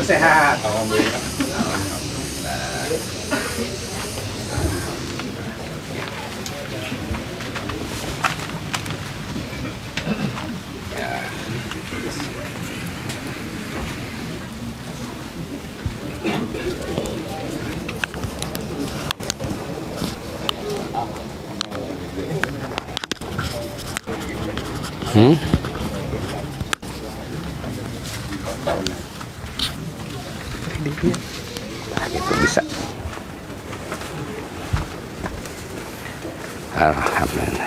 Sehat. Alhamdulillah. Ya. Nah, gitu bisa. Alhamdulillah.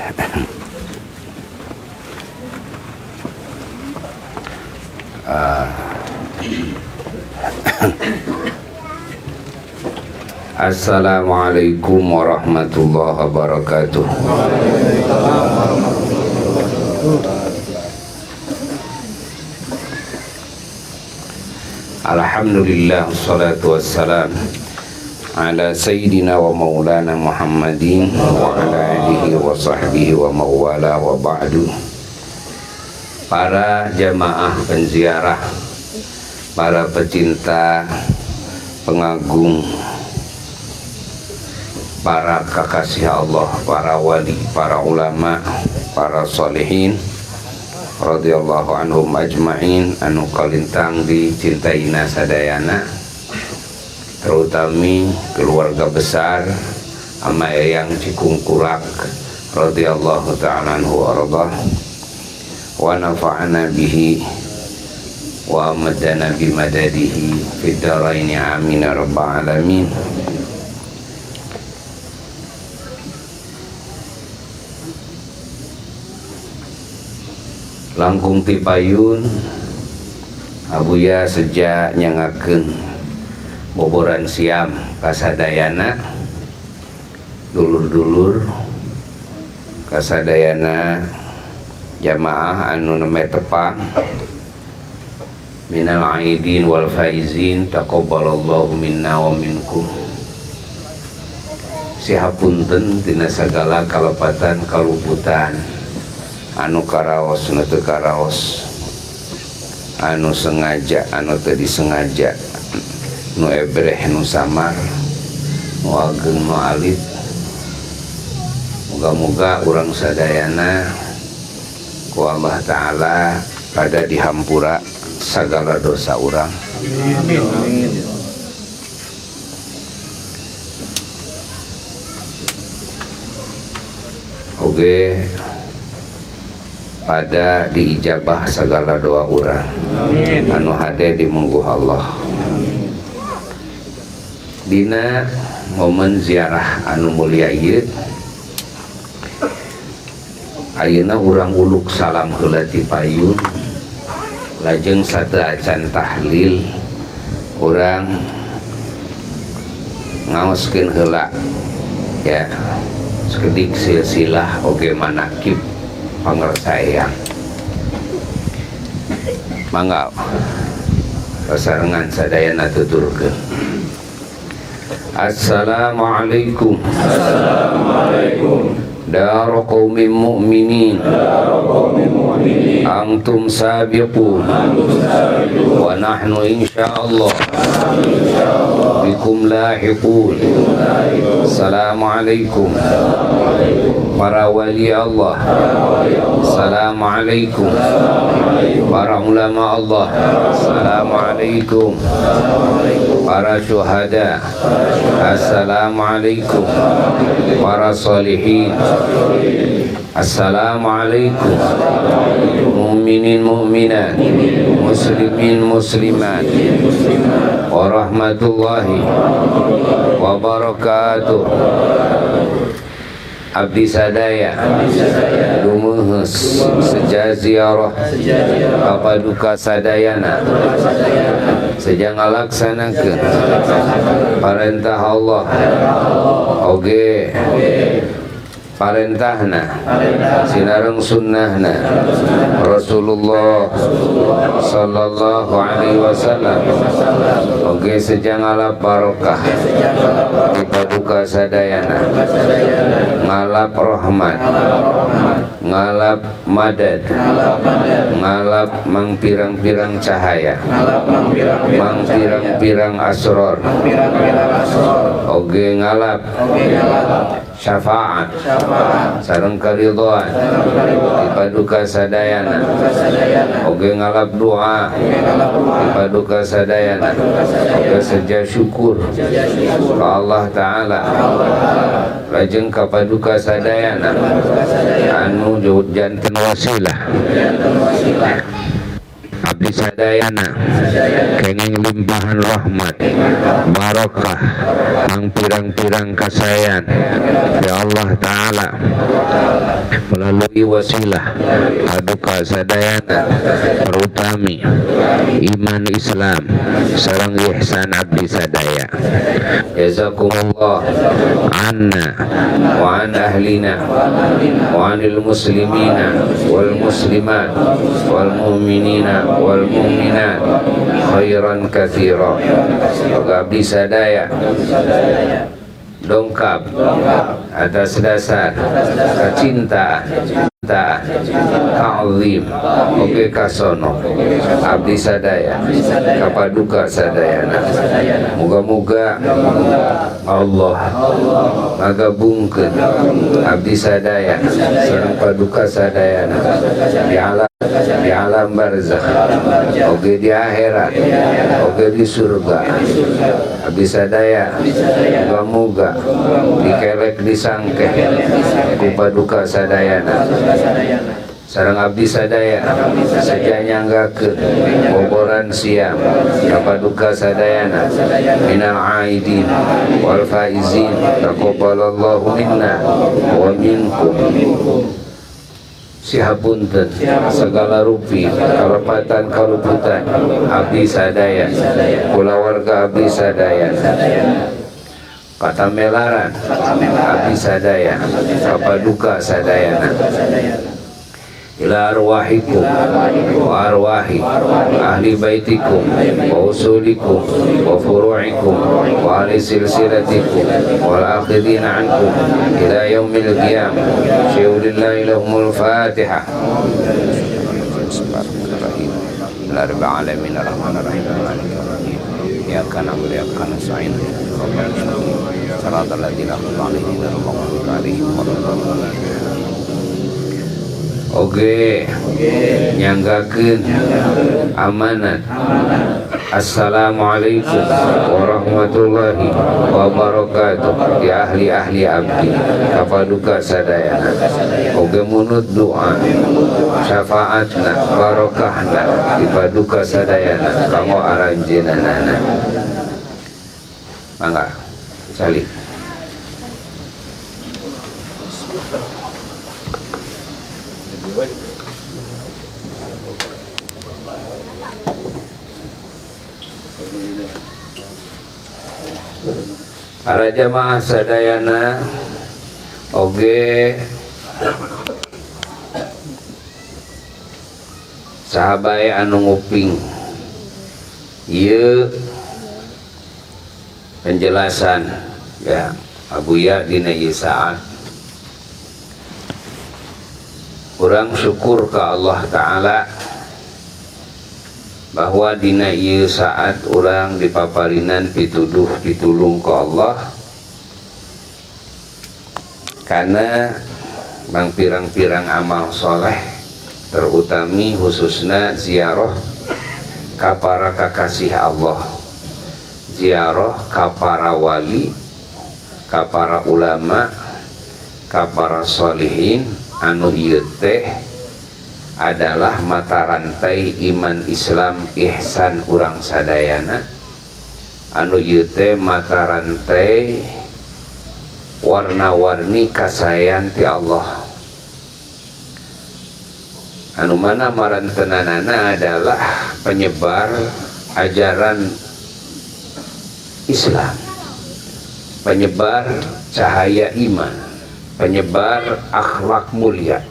Assalamualaikum warahmatullahi wabarakatuh. Alhamdulillah, wassalatu wassalam ala sayyidina wa maulana Muhammadin wa ala alihi wa sahbihi wa mawala wa ba'du. Para jamaah penziarah, para pecinta, pengagung, para kekasih Allah, para wali, para ulama, para solehin radhiyallahu anhum ajma'in, anu kalintang dicintaina sadayana, terutami keluarga besar ama eyang Cikungkurak radhiyallahu ta'ala anhu warḍah, wa nafa'ana bihi wa amadana bimadadihi fid dharaini amin ya rabbal alamin. Langkung tipayun abuya sejak nyangakeun boboran siam kasadayana, dulur-dulur kasadayana jamaah anu nembe tepang, minal aidin wal faizin, taqabbalallahu minna wa minkum. Sihapunten tina sagala kalepatan kaluputan anu karaos nu teu karaos, anu sengaja anu teu disengaja, nu ebreh nu samar, nu ageng nu alit. Muga-muga urang sadayana ku Allah Ta'ala pada dihampura sagala dosa urang. Amin. Oke, pada diijabah segala doa urang. Amin. Anu hade dimungguh Allah. Dina momen ziarah anu mulia ieu, ayeuna urang uluk salam heula ti payun, lajeng sateuacan tahlil urang ngaoskeun heula ya sekedik silsilah oge manakib pangersa eyang. Mangga sasarengan sadayana tuturkeun. Assalamualaikum. Assalamualaikum. Dar qaumin mu'minin, antum sabiqun wa nahnu insyaallah bikum lahiqun. Assalamualaikum para wali Allah. Assalamualaikum para ulama Allah. Assalamualaikum para syuhada. Assalamualaikum para salihin. Assalamualaikum mu'minin mu'minat, muslimin muslimat, warahmatullahi wabarakatuh. Abdi sadaya dumuhus seja ziarah kapaduka sadayana seja ngalaksanakeun parentah Allah oge parentahna sinareng sunnahna Rasulullah sallallahu alaihi wasallam oge seja ngalap barokah di paduka sadayana. Ngalap rahmat, ngalap madad, ngalap mangpirang-pirang cahaya, mangpirang-pirang asror, oge ngalap syafaat sareng karidhoan ti paduka sadayana, oge ngalap doa ti paduka sadayana, oge seja syukur ka Allah Ta'ala lajeng ka paduka sadayana anu janten wasilah abdi sadayana kenging limpahan rahmat barokah mangpirang-pirang kasayan ya Allah Ta'ala melalui wasilah paduka sadayana terutami iman Islam sareng ihsan abdi sadaya. Jazakumullah anna wa an ahlina wa anil muslimina wal muslimat wal mu'minina wal mu'minat khairan katsira. Abdi sadaya dongkap atas dasar kecintaan ta'zim oge kasono abdi sadaya kapaduka sadayana. Muga-muga Allah ngagabungkeun abdi sadaya sareng paduka sadayana di alam barzakh oge di akhirat oge di surga. Abdi sadaya muga-muga dikelek disangkeh ku paduka sadayana sareng abdi sadaya saja nyanggakeun boboran siam kapaduka sadayana minal aidin wal faizin. Taqabbalallahu minna wa minkum. Sihapunten segala rupi kalepatan kaluputan abdi sadaya kulawarga abdi sadaya katamelaran abdi sadaya kapaduka sadayana ila arwahikum wa arwahi ahli baitikum wa usulikum wa furu'ikum wa ahli silsilatikum wal akhidina ankum ila yaumil qiyamah. Syulillahi lahumul fatihah. Bismillahirrahmanirrahim. Rabbil alamin arrahmanir rahim maliki yaumiddin. Iyyaka na'budu wa iyyaka nasta'in. Shiratal ladzina an'amta 'alaihim ghairil maghdubi 'alaihim waladdallin. Oge nyanggakeun amanat. Assalamualaikum warahmatullahi wabarakatuh ya ahli-ahli abdi kapaduka sadayana. Oge munut doa syafaatna barokahna dipaduka sadayana kanggo aranjeunana. Mangga salih. Para jamaah sadayana oge sahabae anu nguping ieu penjelasan ya Abuya dina ieu saat urang syukur ka Allah Ta'ala bahwa dina ieu saat urang dipaparinan pituduh pitulung ke Allah karena bang pirang-pirang amal soleh terutami khususna ziarah ka para kakasih Allah, ziarah ka para wali, ka para ulama, ka para solihin anu ieu teh adalah mata rantai iman Islam ihsan urang sadayana anu ieu teh mata rantai warna-warni kasayan ti Allah anu mana marantenanana adalah penyebar ajaran Islam, penyebar cahaya iman, penyebar akhlak mulia,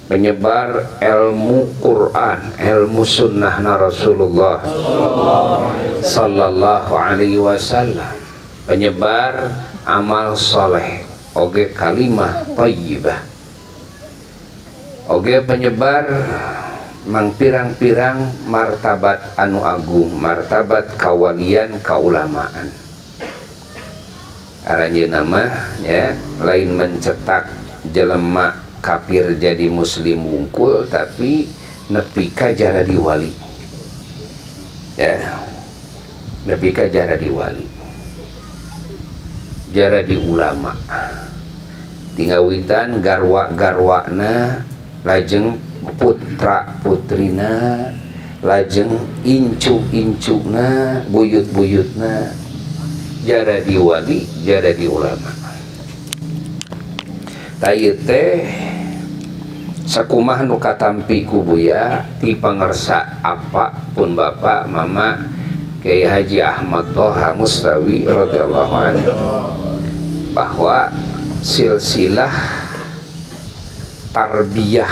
penyebar ilmu Quran, ilmu sunnah Rasulullah sallallahu alaihi wasallam, penyebar amal soleh. oge kalimah thayyibah, oge penyebar mangpirang-pirang martabat anu agung, martabat kawalian kaulamaan. Aranjeunna mah ya lain mencetak jelema kafir jadi muslim wungkul, tapi nepi ka jaradi wali, ya nepi ka jaradi wali, jaradi ulama. Tinggal witan garwa-garwana, lajeng putra putrina, lajeng incu-incuna, buyut-buyutna jaradi wali, jaradi ulama. Tah teh sakumaha nu katampi ku Buya ti pangersa apa pun bapak mama Kiai Haji Ahmad Toha Mustawi radhiyallahu anhu, bahwa silsilah tarbiyah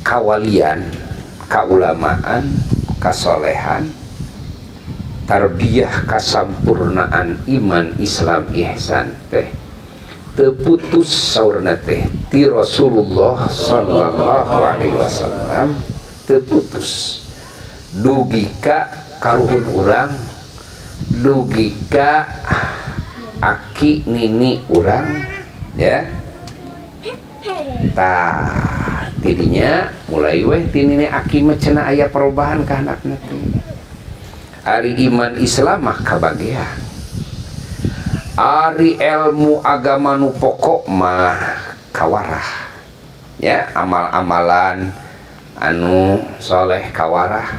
kawalian, kaulamaan, kasolehan, tarbiyah kasampurnaan iman Islam ihsan teh terputus saurna teh ti Rasulullah sallallahu alaihi wasallam, terputus dugi ka karuhun urang, dugi ka aki nini urang, ya. Tah tidinya mulai weh ti nini aki mah cenah aya perubahan ka anakna teh. Ari iman Islam mah kabagean, ari ilmu agama nu pokok mah kawarah, ya amal-amalan anu soleh kawarah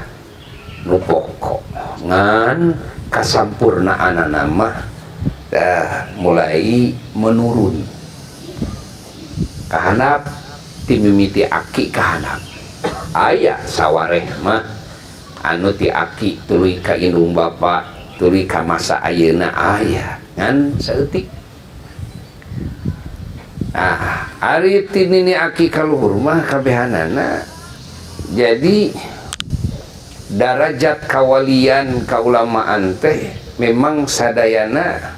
nu pokok, ngan kasampurnaanana mah dah mulai menurun kahanap ti mimiti aki kahanap. Aya sawareh mah anu ti aki tuluy ka indung bapa tuluy ka masa ayeuna aya ngan saeutik. Ah, ari ti nini aki kaluhur mah kabehanana jadi darajat kawalian kaulamaan teh memang sadayana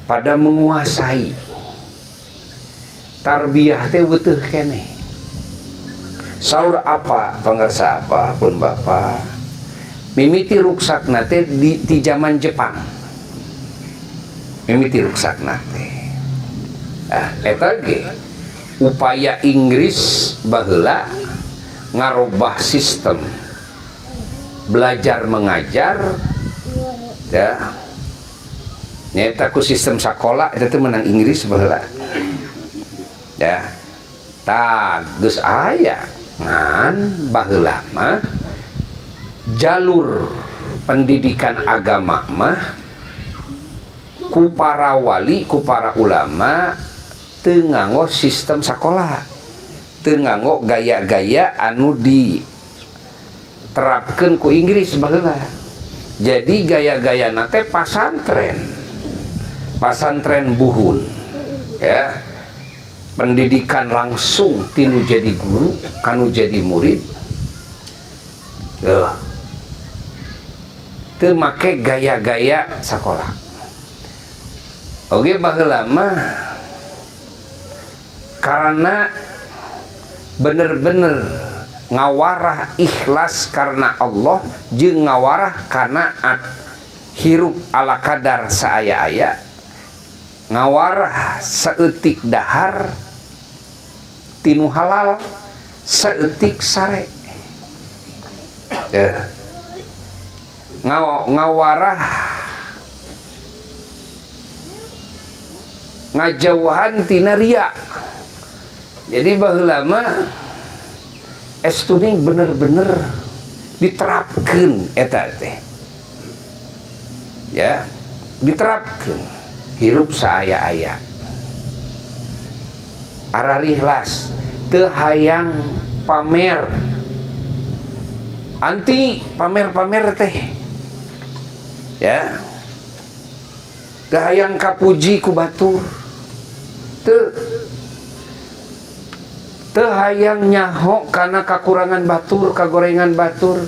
pada menguasai. Tarbiyah teh butuh keneh. Saur apa pangersa apa pun bapa mimiti ruksakna teh di zaman Jepang, mimiti ruksakna teh. Ah, eta ge upaya Inggris baheula ngarobah sistem belajar mengajar, ya nyaeta ku sistem sakola eta teh menang Inggris baheula, ya. Tah geus aya ngan baheula mah jalur pendidikan agama mah ku para wali, ku para ulama teu nganggo sistem sakola, teu nganggo gaya-gaya anu diterapkeun ku Inggris baheula. Jadi gaya-gayana teh pasantren, pasantren buhun, ya. Pendidikan langsung tinu jadi guru kanu jadi murid. Tuh teu make gaya-gaya sakola. Oke baheula mah karena bener-bener ngawarah ikhlas karena Allah jeung ngawarah kanaat hirup ala kadar saaya-aya, ngawarah saeutik dahar tinu halal saeutik sare. Ya. Ngawarah ngajauhan tina ria. Jadi baheula mah estune bener-bener diterapkeun eta teh. Ya, diterapkeun hirup saaya-aya. Ararihlas teu hayang pamer. Anti pamer-pamer teh. Ya. Teu hayang kapuji ku batur. Teu hayang nyaho kana kakurangan batur, kagorengan batur.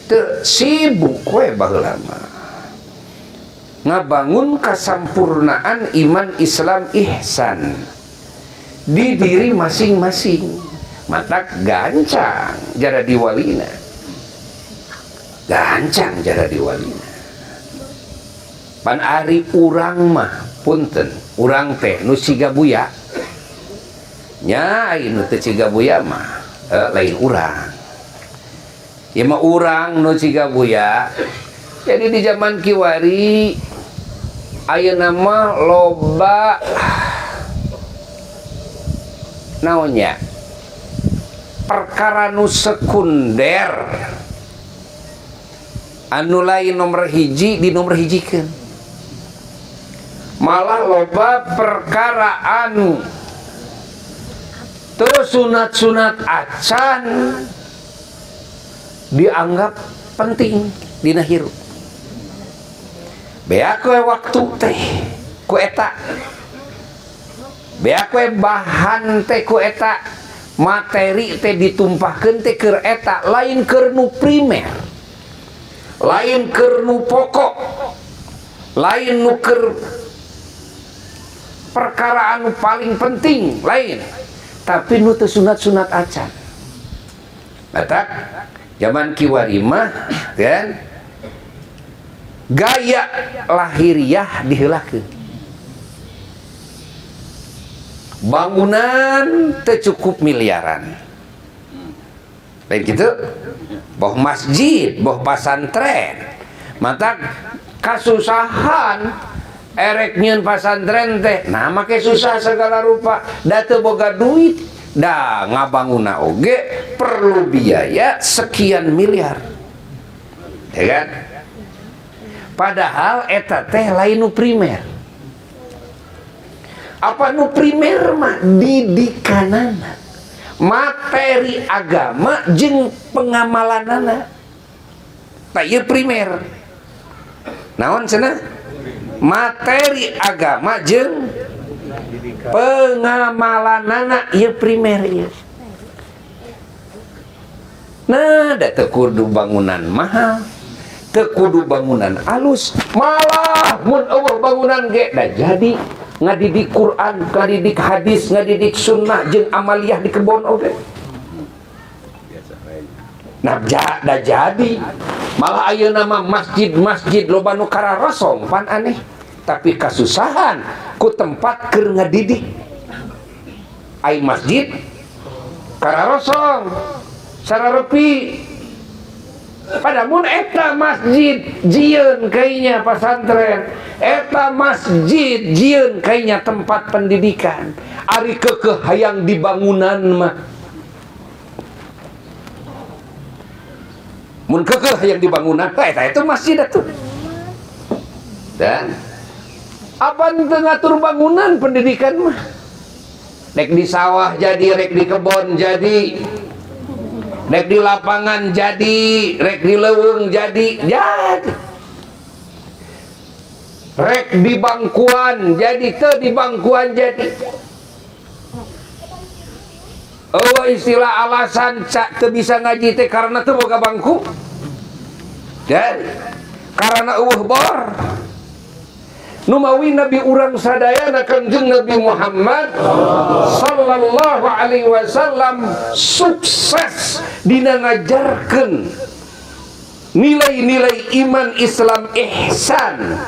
Teu sibuk we baheula mah. Ngabangun kasampurnaan iman Islam ihsan di diri masing-masing. Matak gancang jara diwalina. Gancang jara diwalina. Pan ari urang mah punten, urang teh nu siga buya. Nya nu teu siga buya mah lain urang. Ieu mah urang nu siga buya. Jadi di zaman kiwari ayeuna mah loba naonnya perkara nu sekunder anu lain nomor hiji di nomor hijikeun, malah loba perkara anu terus sunat-sunat acan dianggap penting dina hirup. Beak we waktu teh ku eta, beak we bahan teh ku eta, materi teh ditumpahkeun teh keur eta, lain keur nu primer, lain keur nu pokok, lain nu keur perkara anu paling penting, lain, tapi nu teu sunat-sunat acan. Batak zaman kiwari mah kan gaya lahiriah diheulakeun, bangunan teu cukup miliaran, lain gitu, boh masjid, boh pasantren, matak kasusahan erek nyieun pasantren teh, nah make susah segala rupa, da teu boga duit, da ngabangunna oge perlu biaya sekian miliar, ya kan? Padahal eta teh lain nu primer. Apa nu primer mah didikanana, materi agama jeung pengamalanana. Tah ieu primer. Naon cenah? Materi agama jeung pengamalanana ieu primer ieu. Nah, da teu kudu bangunan mahal, teu kudu bangunan alus, malah mun eueuh bangunan ge da jadi ngadidik Quran, ngadidik hadis, ngadidik sunnah jeung amaliyah di kebon oge. Nah, da jadi malah ayeuna mah masjid-masjid loba nu kararosong pan aneh, tapi kasusahan ku tempat keur ngadidik. Ai masjid kararosong sararepi. Padamun eta masjid jieun kainya pasantren, eta masjid jieun kainya tempat pendidikan. Ari keukeuh hayang dibangunan mah, mun keukeuh hayang dibangunan, eta itu masjid atuh. Dan apa teu ngatur bangunan pendidikan mah? Rek di sawah jadi, rek di kebon jadi, rek di lapangan jadi, rek di leuweung jadi, jadi. Rek di bangkuan jadi, teu di bangkuan jadi. Oh, istilah alasan cak teu bisa ngaji teh karena teu boga bangku. Dan karena eueuh bor. Numawi Nabi urang sadayana Kangjeng Nabi Muhammad sallallahu alaihi wasallam sukses dina ngajarkeun nilai-nilai iman Islam ihsan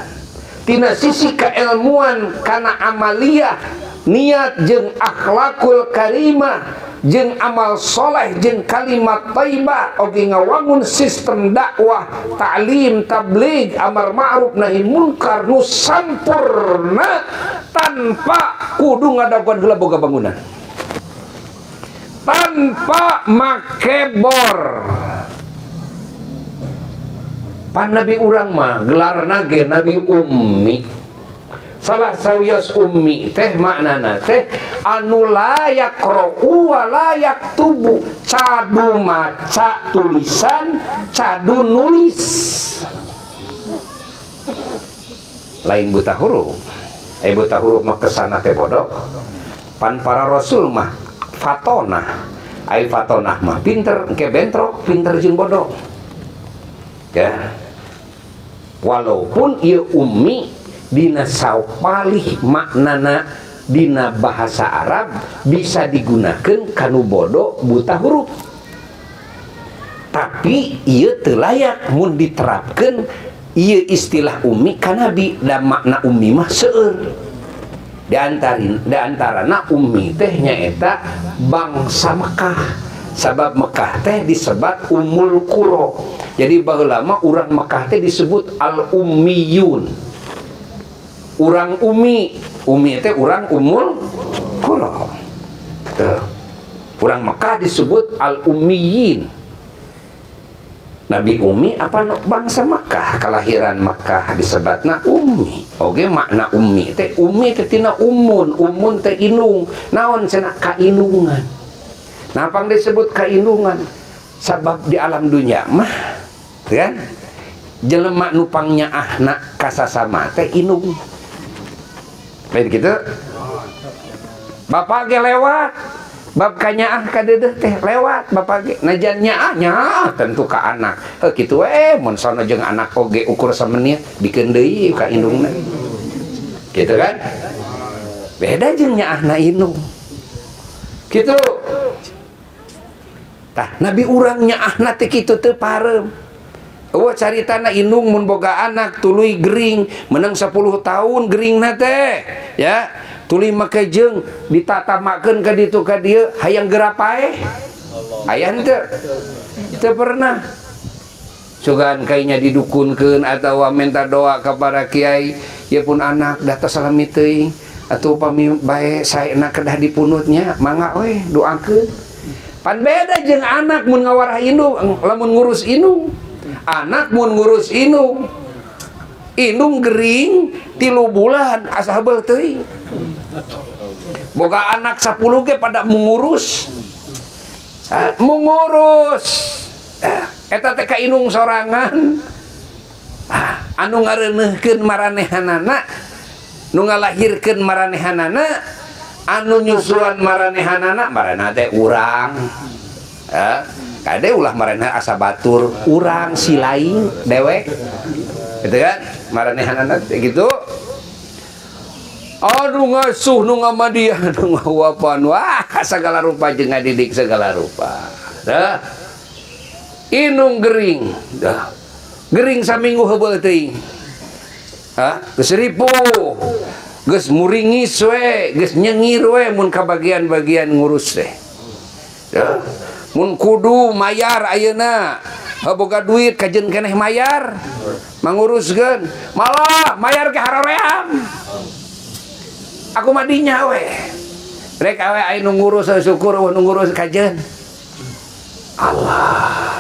tina sisi keilmuan kana amaliyah, niat jeung akhlakul karimah jeung amal soleh jeung kalimat thayyibah oge ngawangun sistem dakwah, ta'lim, tabligh, amar ma'ruf nahi munkar nu sampurna tanpa kudu ngadaguan heula boga bangunan, tanpa make bor. Pan nabi urang mah gelarna ge nabi ummi. Salah sawios ummi teh maknana teh anu layak ro'u wa layak tubuh, cadu maca tulisan, cadu nulis, lain buta huruf. Buta huruf mah kesana teh bodoh. Pan para rasul mah fatonah, ai fatonah mah pinter, engke bentrok pinter jeung bodoh. Ya. Walaupun ieu ummi dina sapalih maknana dina bahasa Arab bisa digunakan kanu bodoh buta huruf, tapi ieu teu layak mun diterapkeun ieu istilah ummi ka nabi, dan makna ummi mah seueur. Di antarana ummi teh nyaeta bangsa Mekah, sabab Mekah teh disebat Ummul Qura. Jadi baheula mah urang Mekah teh disebut al ummiyun, urang ummi. Ummi teh urang Ummul Qura. Tuh. Urang Mekah disebut al ummiyin. Nabi ummi apa nu bangsa Mekah, kelahiran Mekah disebatna ummi. Oge makna ummi teh tina umun, umun teh inung. Naon cenah kainungan. Napang disebut kainungan? Sabab di alam dunia mah kan jelema nu pangnyaahna kasasama teh inung. Lain kitu? Bapak ge lewat bab kanyaah ka deudeuh teh lewat bapak ge najan nyaah nyaah tentu ka anak. Heuh kitu we mun sono jeung anak oge ukur samenit bikeun deui ka indungna. Gitu kan? Beda jeung nyaahna indung. Kitu. Tah nabi urang nyaahna teh kitu teu pareum. Eueuh caritana indung mun boga anak tuluy gering menang 10 tahun geringna teh ya. Tuluy make jeung ditatamakeun ka ditu ka dieu hayang geura paeh. Aya henteu? Teu pernah. Sugan kayaknya didukunkeun atawa minta doa ka para kiai, ya pun anak dah tos salami teuing atuh upami bae saena kedah dipunutnya mangga we doakeun. Pan beda jeung anak mun ngawarah indung lamun ngurus indung. Anak mun ngurus indung, indung gering 3 bulan asa heubeul teuing. Boga anak 10 ge pada mengurus. Mengurus. Eta teh ka indung sorangan. Anu ngareuneuhkeun maranehanana, nu ngalahirkeun maranehanana, anu nyusuan maranehanana, maranehna teh urang. Kade ulah maranehna asa batur, urang si lain dewek. Gitu kan? Maranehanana teh gitu. Aduh ngasuh nu ngamadian nu ngahuapan, wah segala rupa jeung ngadidik segala rupa. Dah. Inung gering. Dah. Gering saminggu heubeul teuing. Hah? Geus ripuh. Geus muringis we, geus nyengir we mun ka bagian-bagian ngurus teh. Dah. Mun kudu mayar ayeuna, boga duit kajeun keneh mayar. Manguruskeun, malah mayar ke haroream. Aku mah dinya we. Rek awe aya nu ngurus syukur eueuh nu ngurus kajeun. Allah.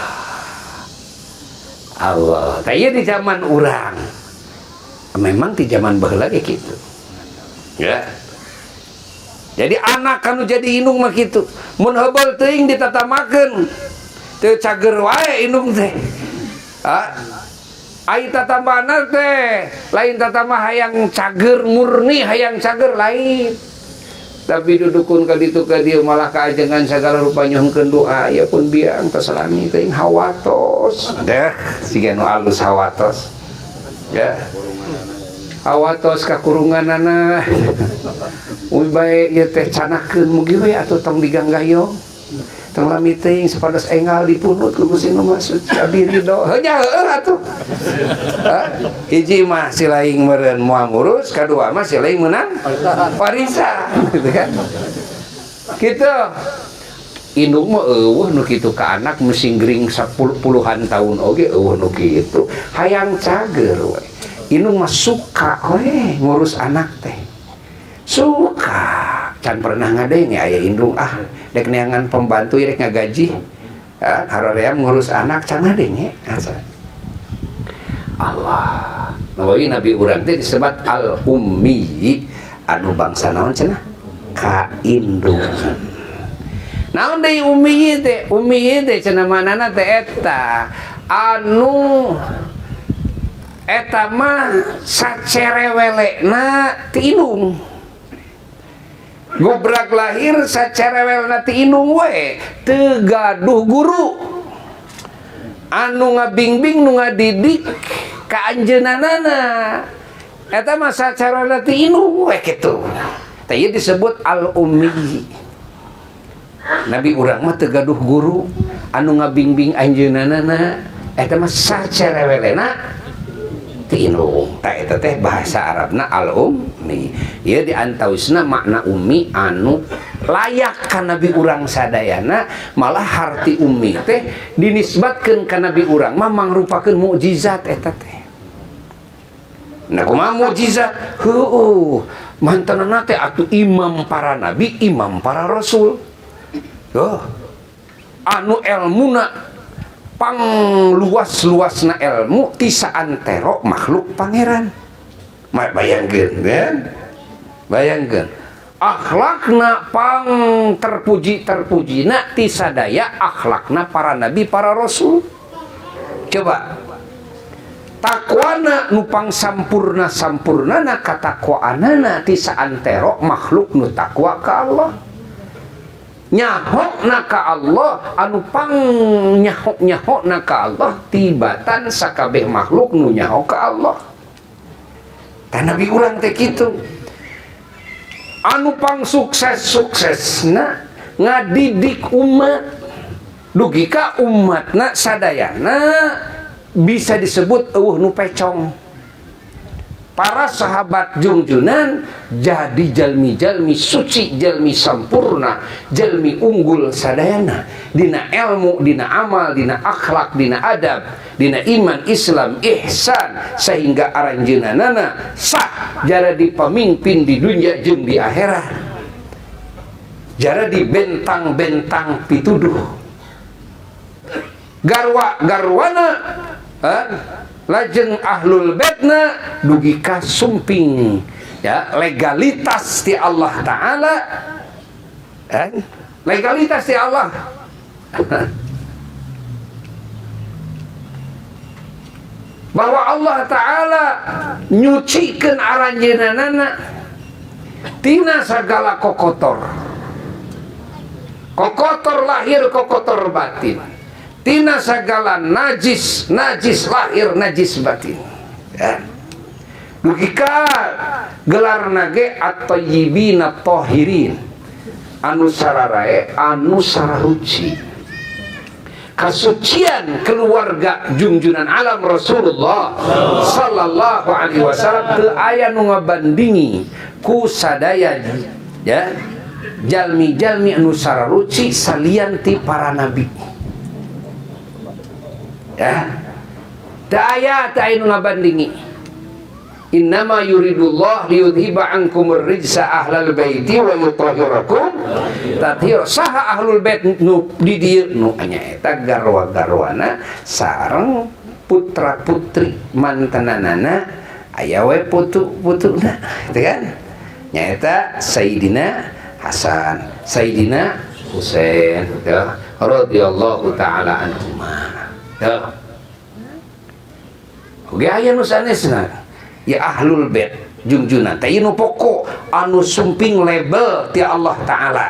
Allah. Tah ieu di zaman urang. Memang di zaman baheula ge kitu. Ya. Jadi anak kanu jadi indung mah kitu. Mun heubeul teuing ditatamakeun. Teu cager wae indung teh. Ha? Ai tatamana teh lain tatama hayang cager murni hayang cager lain. Tapi dudukun ka ditu ka dieu malah kaajengan segala rupa nyuhunkeun doa ya pun biang tos salami teuing hawatos. Deh siga nu alus hawatos. Ya. Hawatos kakurunganana. Uy bae ieu teh canakeun mugi we atuh tong diganggayong. Tong lami teuing supados enggal dipunut ku Gusti nu Maha Suci abdi ridho. Heuh nya heueuh atuh. Hiji mah si laing meureun moal ngurus, kadua mah si laing meunang warisan gitu kan. Kitu. Indung mah eueuh nu kitu ka anak mesti gering 10 puluhan tahun oge eueuh nu kitu. Hayang cager we. Indung mah suka we ngurus anak teh. Suka. Can pernah ngadenge aya indung ah dek neangan pembantu rek ngagaji. Haroream ngurus anak can ngadenge. Asa. Allah. Nabi Nabi urang teh disebut al ummi anu bangsa naon cenah? Kaindungan. Naon deui ummi teh? Ummi teh cenah manana teh eta anu eta mah sacerewelena ti indung. Gobrak lahir sacerewelna ti indung we, teu gaduh guru. Anu ngabingbing nu ngadidik Ka anjeunana eta mah sacarana ti indung we kitu. Tah ieu disebut al-ummi. Nabi urang mah teu gaduh guru anu ngabingbing anjeunana eta mah sacerewelena ti indung. Tah eta teh bahasa Arabna al-ummi. Ieu diantawisna makna ummi anu layak ka nabi urang sadayana, malah harti ummi teh dinisbatkeun ka nabi urang mah mangrupakeun mukjizat eta teh. Nah kumaha mukjizat? Heueuh, mantanana teh atuh imam para nabi, imam para rasul. Oh, anu elmuna pangluas-luasna ilmu ti saantero makhluk pangeran. Bayangkeun kan? Bayangkeun. Akhlakna pang terpuji-terpujina ti sadaya akhlakna para nabi, para rasul. Coba takwana nu pang sampurna-sampurnana katakwaanana ti saantero makhluk nu takwa ka Allah. Nyahokna ka Allah anu pang nyahok-nyahokna ka Allah tibatan sakabeh makhluk nu nyahok ka Allah. Tah nabi urang teh kitu. Anu pang sukses-suksesna ngadidik umat dugi ka umatna sadayana bisa disebut eueuh nu pecong. Para sahabat jungjunan jadi jalmi-jalmi suci, jalmi sampurna, jalmi unggul sadayana dina ilmu, dina amal, dina akhlak, dina adab, dina iman, Islam, ihsan, sehingga aranjeunana sah jadi pemimpin di dunia jeung di akhirat, jadi bentang-bentang pituduh garwa-garwana lajeng ahlul baitna dugi ka sumping ya legalitas ti Allah Ta'ala, legalitas ti Allah. Bahwa Allah Ta'ala nyucikeun aranjeunana tina sagala kokotor, kokotor lahir, kokotor batin, tina segala najis, najis lahir, najis batin. Ya. Dugi ka gelarna ge at-thayyibina tahirin, anu sararae, anu sararuci. Kasucian keluarga jungjunan alam Rasulullah sallallahu alaihi wasallam teu aya nu ngabandingi ku sadaya ya jalmi-jalmi anu sararuci salian ti para nabi. Ya. Teu aya nu ngabandingi. Innama yuridullah liyudhiba ankumur rijsa ahlal baiti wa yutahhirakum tathira. Saha ahlul bait nu di dieu nu nyaeta garwa-garwana sareng putra-putri mantananana aya we putu-putuna gitu kan? Nyaeta Sayyidina Hasan, Sayyidina Husain ya radhiyallahu taala anhuma. Ya. Oke aya nu sanesna. Ya ahlul bait jungjunan teh nu pokok anu sumping label ti Allah Ta'ala.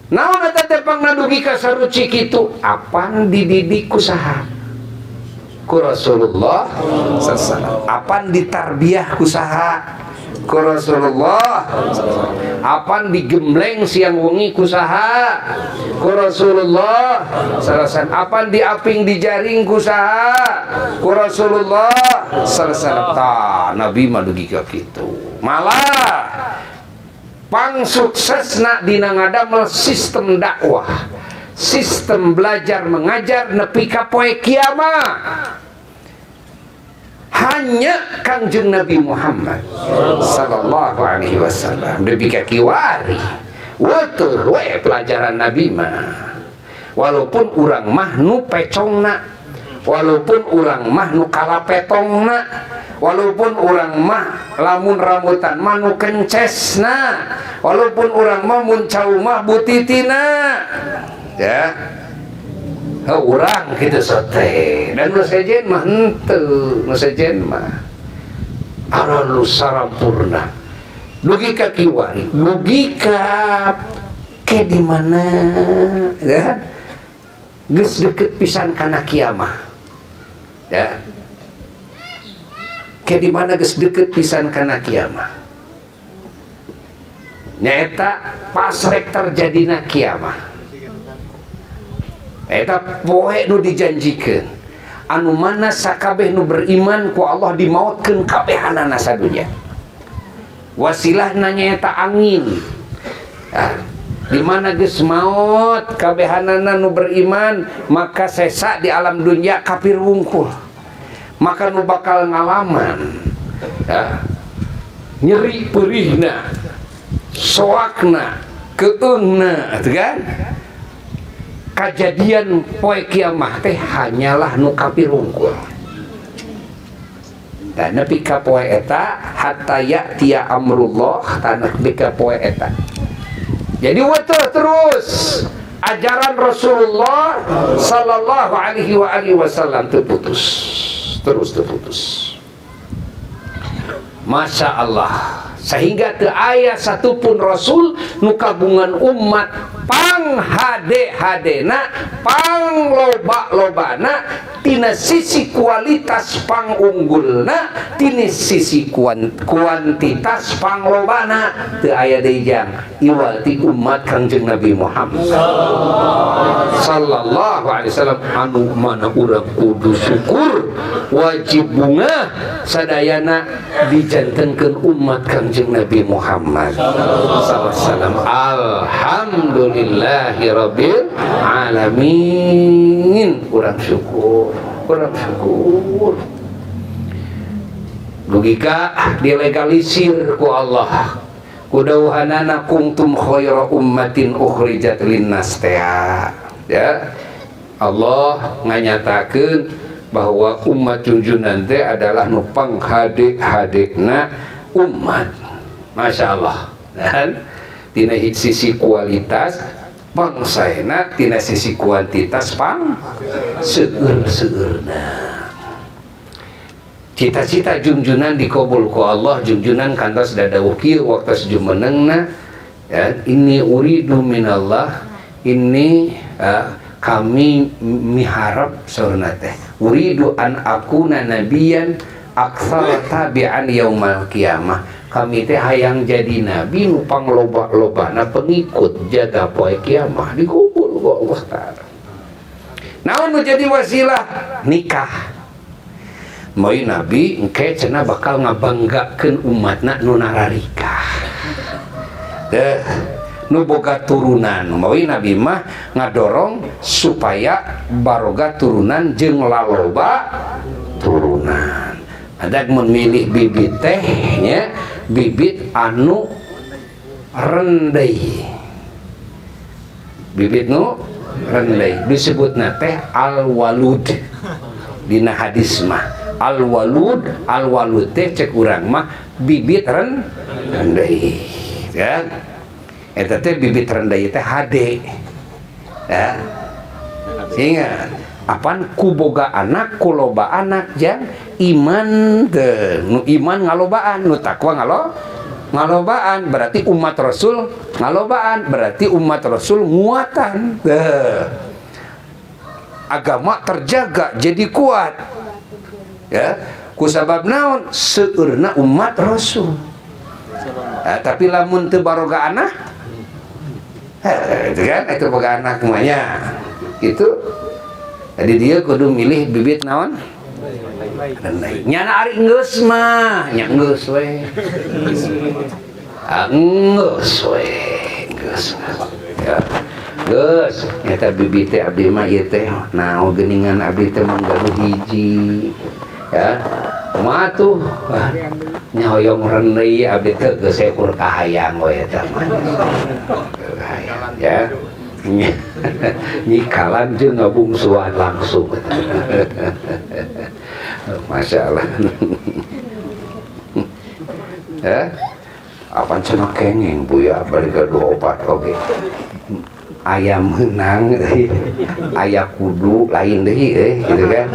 Naon eta teh pangnadugi ka saruci kitu? Apan dididik ku saha? Ku Rasulullah sallallahu alaihi wasallam. Apan ditarbiyah ku saha? Ku Rasulullah. Apan digembleng siang wengi ku saha? Ku Rasulullah sallallahu alaihi wasallam. Apan diaping dijaring ku saha? Ku Rasulullah sallallahu alaihi wasallam. Tah nabi mah dugi ka kitu. Malah pang suksesna dina ngadamel sistem dakwah, sistem belajar mengajar nepi ka poe kiamat. Hanya Kangjeng Nabi Muhammad sallallahu alaihi wasallam nepi ka kiwari weutuh we pelajaran Nabi mah. Walaupun urang mah nu pecongna, walaupun urang mah nu kalapetongna, walaupun urang mah lamun rambutan mah nu kencesna, walaupun urang mah mun cau mah butitina, ya. Urang kitu sote dan nu sejen mah henteu, nu sejen mah anu sarampurna dugi ka kiwari, dugi ka ke di mana ya geus deukeut pisan kana kiamah ya. Ke di mana geus deukeut pisan kana kiamah. Nyaeta pas rek terjadina kiamah. Eta poe nu dijanjikeun. Anu mana sakabeh nu beriman ku Allah dimautkeun kabehanana sadunya. Wasilahna nyaeta angin. Di mana geus maot kabehanana nu beriman maka sesa di alam dunia kafir wungkul. Maka nu bakal ngalaman ya, nyeri perihna, soakna, keungna, gitu kan? Kajadian poe kiamah teh hanyalah nu kafir wungkul. Dan nepi ka poe eta hatta ya'tiya amrullah, tanah nepi ka poe eta. Jadi weteh terus ajaran Rasulullah sallallahu alaihi wa alihi wasallam terputus, terus terputus. Masya Allah, sehingga teu aya satupun rasul nu kagungan umat pang hade hadena, pang loba lobana, tina sisi kualitas pang unggulna, tina sisi kuantitas pang lobana teu aya deui jang iwal ti umat Kangjeng Nabi Muhammad sallallahu alaihi wasallam. Anu mana urang kudu syukur, wajib bunga sadayana dijantenkeun umat Kangjeng Nabi Muhammad sallallahu alaihi wasallam. Alhamdulillahirabbil alamin. Urang syukur, urang syukur. Logika dilegalisir ku Allah. Kudauhanana kuntum khaira ummatin ukhrijat linnas tea. Ya. Allah nganyatakeun bahwa umat junjunan teh adalah nu panghade-hadena umat. Masya Allah. Dan tina sisi kualitas pangsaena, tina sisi kuantitas pang seueur-seueurna. Cita-cita junjunan dikabul ku Allah, junjunan kantos dadawuh kieu waktu jumenengna, ya, ini uridu minallah, ini kami miharap saurna teh uridu an akuna nabiyan aktsara tabi'an yaumal qiyamah. Kami teh hayang jadi nabi nu pangloba-lobana pengikut jaga poe kiamah, dikubur ku Allah Ta'ala. Naon nu jadi wasilah? Nikah. Moi nabi engke cenah bakal ngabanggakeun umatna nu nararikah. Deh, nu boga turunan. Moi nabi mah ngadorong supaya baroga turunan jeung laloba turunan. Ada memilih bibit teh nya, bibit anu rendai. Bibit nu rendai disebutna teh al-walud. Dina hadis mah al-walud, al-walud teh cek urang mah bibit rendai, ya. Eta teh bibit rendai teh hade. Ya. Sehingga apan kuboga anak, kuloba anak jang iman teh, nu iman ngalobaan, nu takwa ngalobaan, berarti umat Rasul ngalobaan, berarti umat Rasul nguatan. Teh. Agama terjaga jadi kuat. Ya, kusabab naon seueurna umat Rasul. Ya, tapi lamun teu baroga anak, itu kan itu boga anak kumanya. Itu jadi dia kudu milih bibit naon? Rendai. Nyana ari geus mah, nya geus we. Ah, geus we, geus. Ya. Geus, nyata bibit teh abdi mah ieu teh naon geuningan abdi teh manggaduh hiji. Ya. Kumaha tuh? Nya hoyong rendai abdi teh geus ukur kahayang we eta mah. Kahayang ya. Nyikalan jeung ngabungsuan langsung. Masya Allah. Ya. Apan cenah kenging Buya balik ke dua opat oge. Aya menang euy. Aya kudu lain deui euy gitu kan.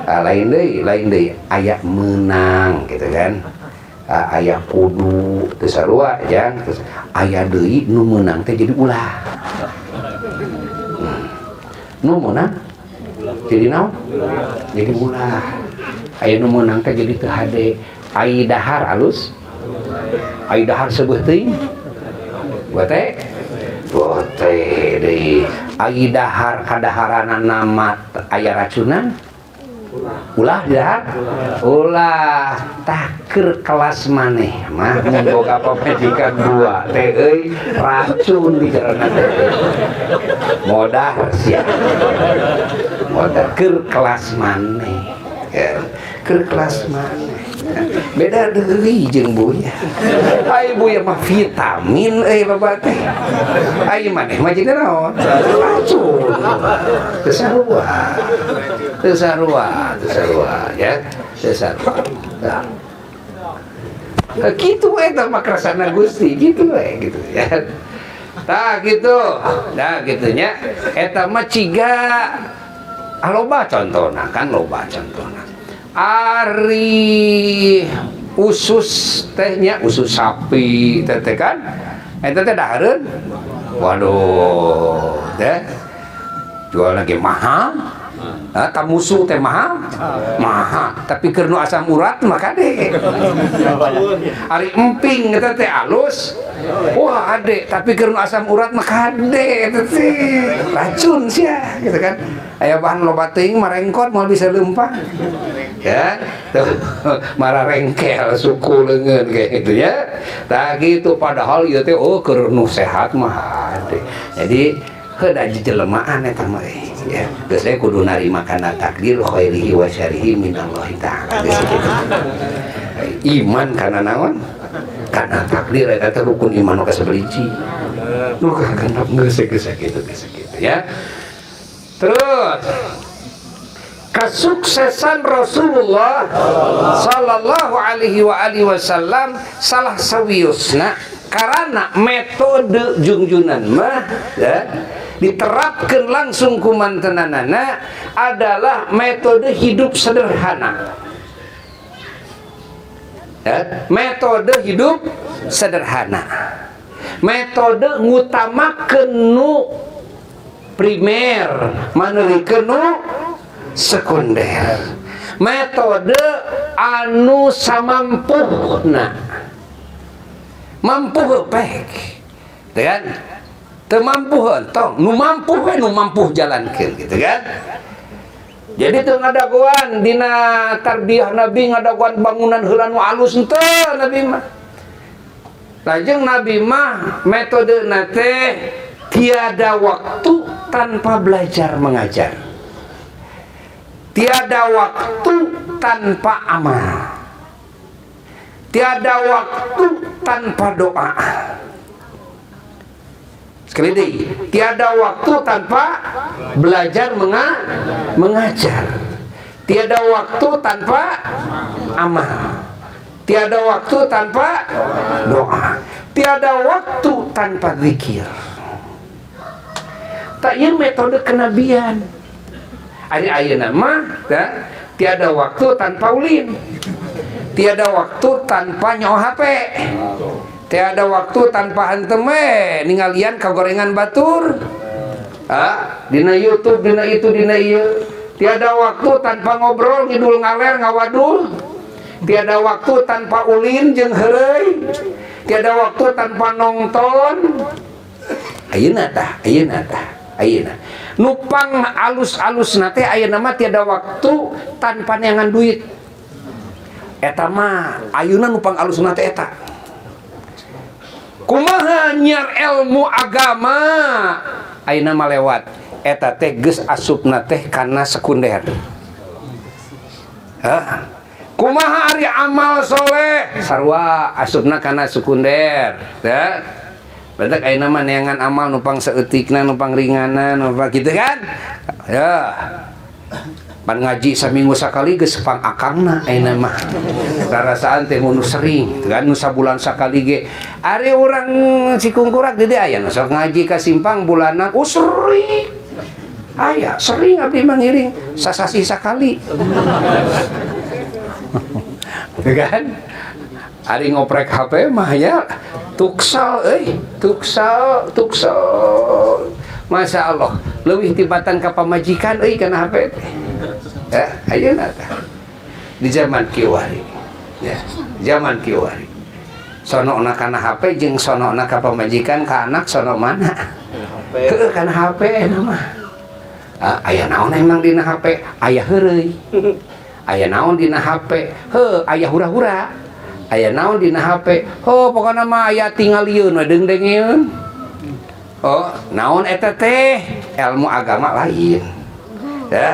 Ah, lain deui, lain deui. Aya menang gitu kan. Ah, aya kudu teu sarua jang. Terus aya deui nu meunang teh jadi ulah. Nu meunang jadi naon? Jadi ulah. Aya nu meunang teh jadi teu hade. Ai dahar alus. Ai dahar seubeut teuing. Bote. Bote deui. Ai dahar kadaharana nama aya racunan. Ulah dahar. Ulah tah keur kelas maneh mah mun boga pamajikan dua teh euy racun di jerona teh. Modar sia. Modar keur kelas maneh. Ya, keur kelas maneh. Beda deui jeung buya. Ai buya mah vitamin euy bapak teh. Ai maneh mah jadi naon? Racun. Teu sarua. Teu sarua, teu sarua ya. Teu sarua. Tah. Kitu eta mah kerasana Gusti kitu we gitu ya. Tah kitu. Nah kitu nya eta mah ciga loba contona kan loba contona. Ari usus tehnya usus sapi teh kan eta teh dahareun. Waduh teh jual lagi mahal. Tamusu teh mahal. Mahal, tapi keur nu asam urat mah kade. Ari emping eta teh alus. Wah ade, tapi keur nu asam urat mah kade eta teh. Racun sia gitu kan. Aya bahan loba teuing marengkot moal bisa leumpang. Ya, tuh marah rengkel suku leungeun kayak gitu ya. Tah gitu padahal ieu teh oh keur nu sehat mah hade. Jadi heuda jelemaan eta mah ya. Geus we kudu narima kana takdir khairihi wa syarrihi minallahi ta'ala. Geus kitu. Iman kana naon? Kana takdir eta teh rukun iman nu kasabaraha. Nu kagenep geus geus kitu geus kitu ya. Terus kesuksesan Rasulullah sallallahu alaihi wa alihi wasallam salah sawiosna karena metode jungjunan mah ya, diterapkan langsung ku mantenanana adalah metode hidup sederhana. Ya, metode hidup sederhana. Metode ngutamakeun nu primer, maneurikeun nu sekunder. Metode anu samampuhna. Mampu pek. Gitu kan? Teu mampu entong, nu mampu we nu mampu jalankeun gitu kan. Jadi teu ngadagoan dina tarbiyah Nabi ngadagoan bangunan heula nu alus henteu Nabi mah. Lajeng Nabi mah metodena teh tiada waktu tanpa belajar mengajar. Tiada waktu tanpa amal. Tiada waktu tanpa doa. Sekali lagi, tiada waktu tanpa belajar mengajar. Tiada waktu tanpa amal. Tiada waktu tanpa doa. Tiada waktu tanpa zikir. Tak ieu metode kenabian. Ari ayeuna mah ya, tiada waktu tanpa ulin. Tiada waktu tanpa nyawa HP. Tiada waktu tanpa hantem we ningalian kagorengan batur. Ah, dina YouTube, dina itu, dina ieu. Tiada waktu tanpa ngobrol ngidul ngaler ngawadul. Tiada waktu tanpa ulin jeung heureuy. Tiada waktu tanpa nonton. Ayeuna tah, ayeuna tah, ayeuna. Nupang alus-alusna teh ayeuna mah tiada waktu tanpa neangan duit. Eta mah ayeuna nupang alusna teh eta. Kumaha nyiar ilmu agama ayeuna mah lewat eta teh geus asupna teh kana sekunder. Hah? Kumaha ari amal soleh sarua asupna kana sekunder ya. Berarti ayeuna mah neangan amal numpang saeutikna numpang ringanan numpang gitu kan ya. Pan ngaji saminggu sakali geus pang akangna ayeuna mah. Rarasaan teh mun sering gitu kan nu sabulan sakali ge. Ari urang Cikungkurak di dieu aya nu sok ngaji ka simpang bulanan, oh sering. Aya sering abdi mah ngiring sasasih sakali. Gitu kan? Ari ngoprek HP mah ya tuksal euy, tuksal, tuksal. Masya Allah, leuwih tibatan ka pamajikan euy kana HP teh. Ya, ayeuna tah. Di zaman kiwari. Ya, zaman kiwari. Sonokna kana HP jeung sonokna ka pamajikan ka anak sono mana? Heueuh kana HP na mah. Aya naon emang dina HP? Aya heureuy. Aya naon dina HP? Heuh, aya hura-hura. Aya naon dina HP? Heuh, pokona mah aya tingalieun we deung-dengeun. Oh, naon eta teh? Ilmu agama lain. Ya.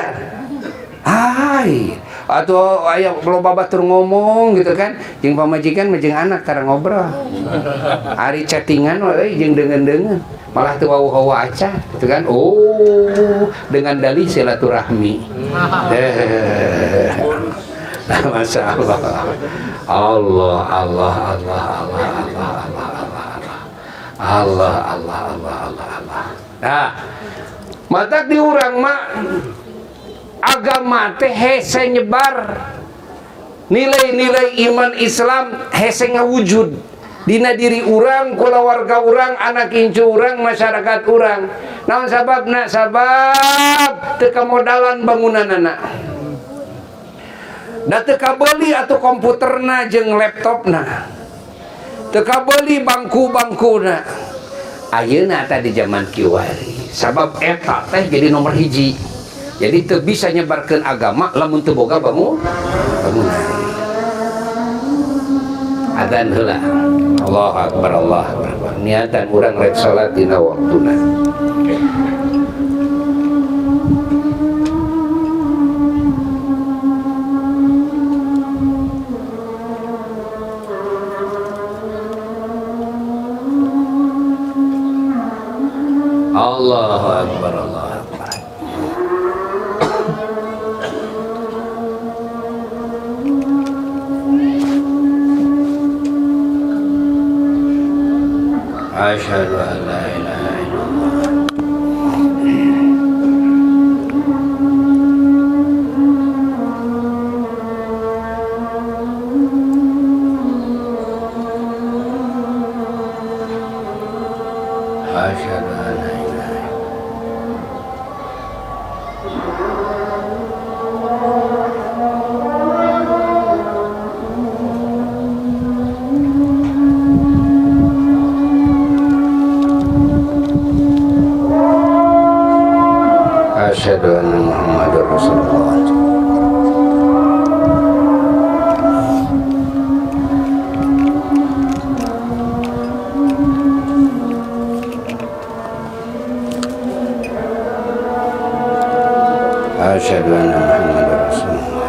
Hai, atau aya loba batur ngomong gitu kan, jeung pamajikan mah jeung anak tara ngobrol. Ari chattingan we jeung deungeun-deungeun, malah teu wawuh-wawuh acan gitu kan. Oh, dengan dalih silaturahmi. Masya Allah. Allah Allah Allah Allah Allah Allah Allah Allah Allah Allah Allah Allah. Nah, matak di urang mah agama teh hese nyebar, nilai-nilai iman Islam hese ngawujud dina diri urang, kulawarga urang, anak incu urang, masyarakat urang. Naon sababna? Sabab teu kamodalan bangunanana. Da teu kabeuli atuh komputerna jeung laptopna. Teu kabeuli bangku-bangkuna. Ayeuna teh di zaman kiwari. Sabab eta teh jadi nomor hiji. Jadi teu bisa nyebarkeun agama lamun teu boga bangunan. Adzan heula. Allahu akbar, Allahu akbar. Niatan urang rek salat dina waktuna. Allahu akbar, Allahu akbar. Asyhadu an la ilaha illallah. Asyhadu an la ilaha illallah. Asyhadu anna Muhammadar Rasulullah. Asyhadu anna Muhammadar Rasulullah.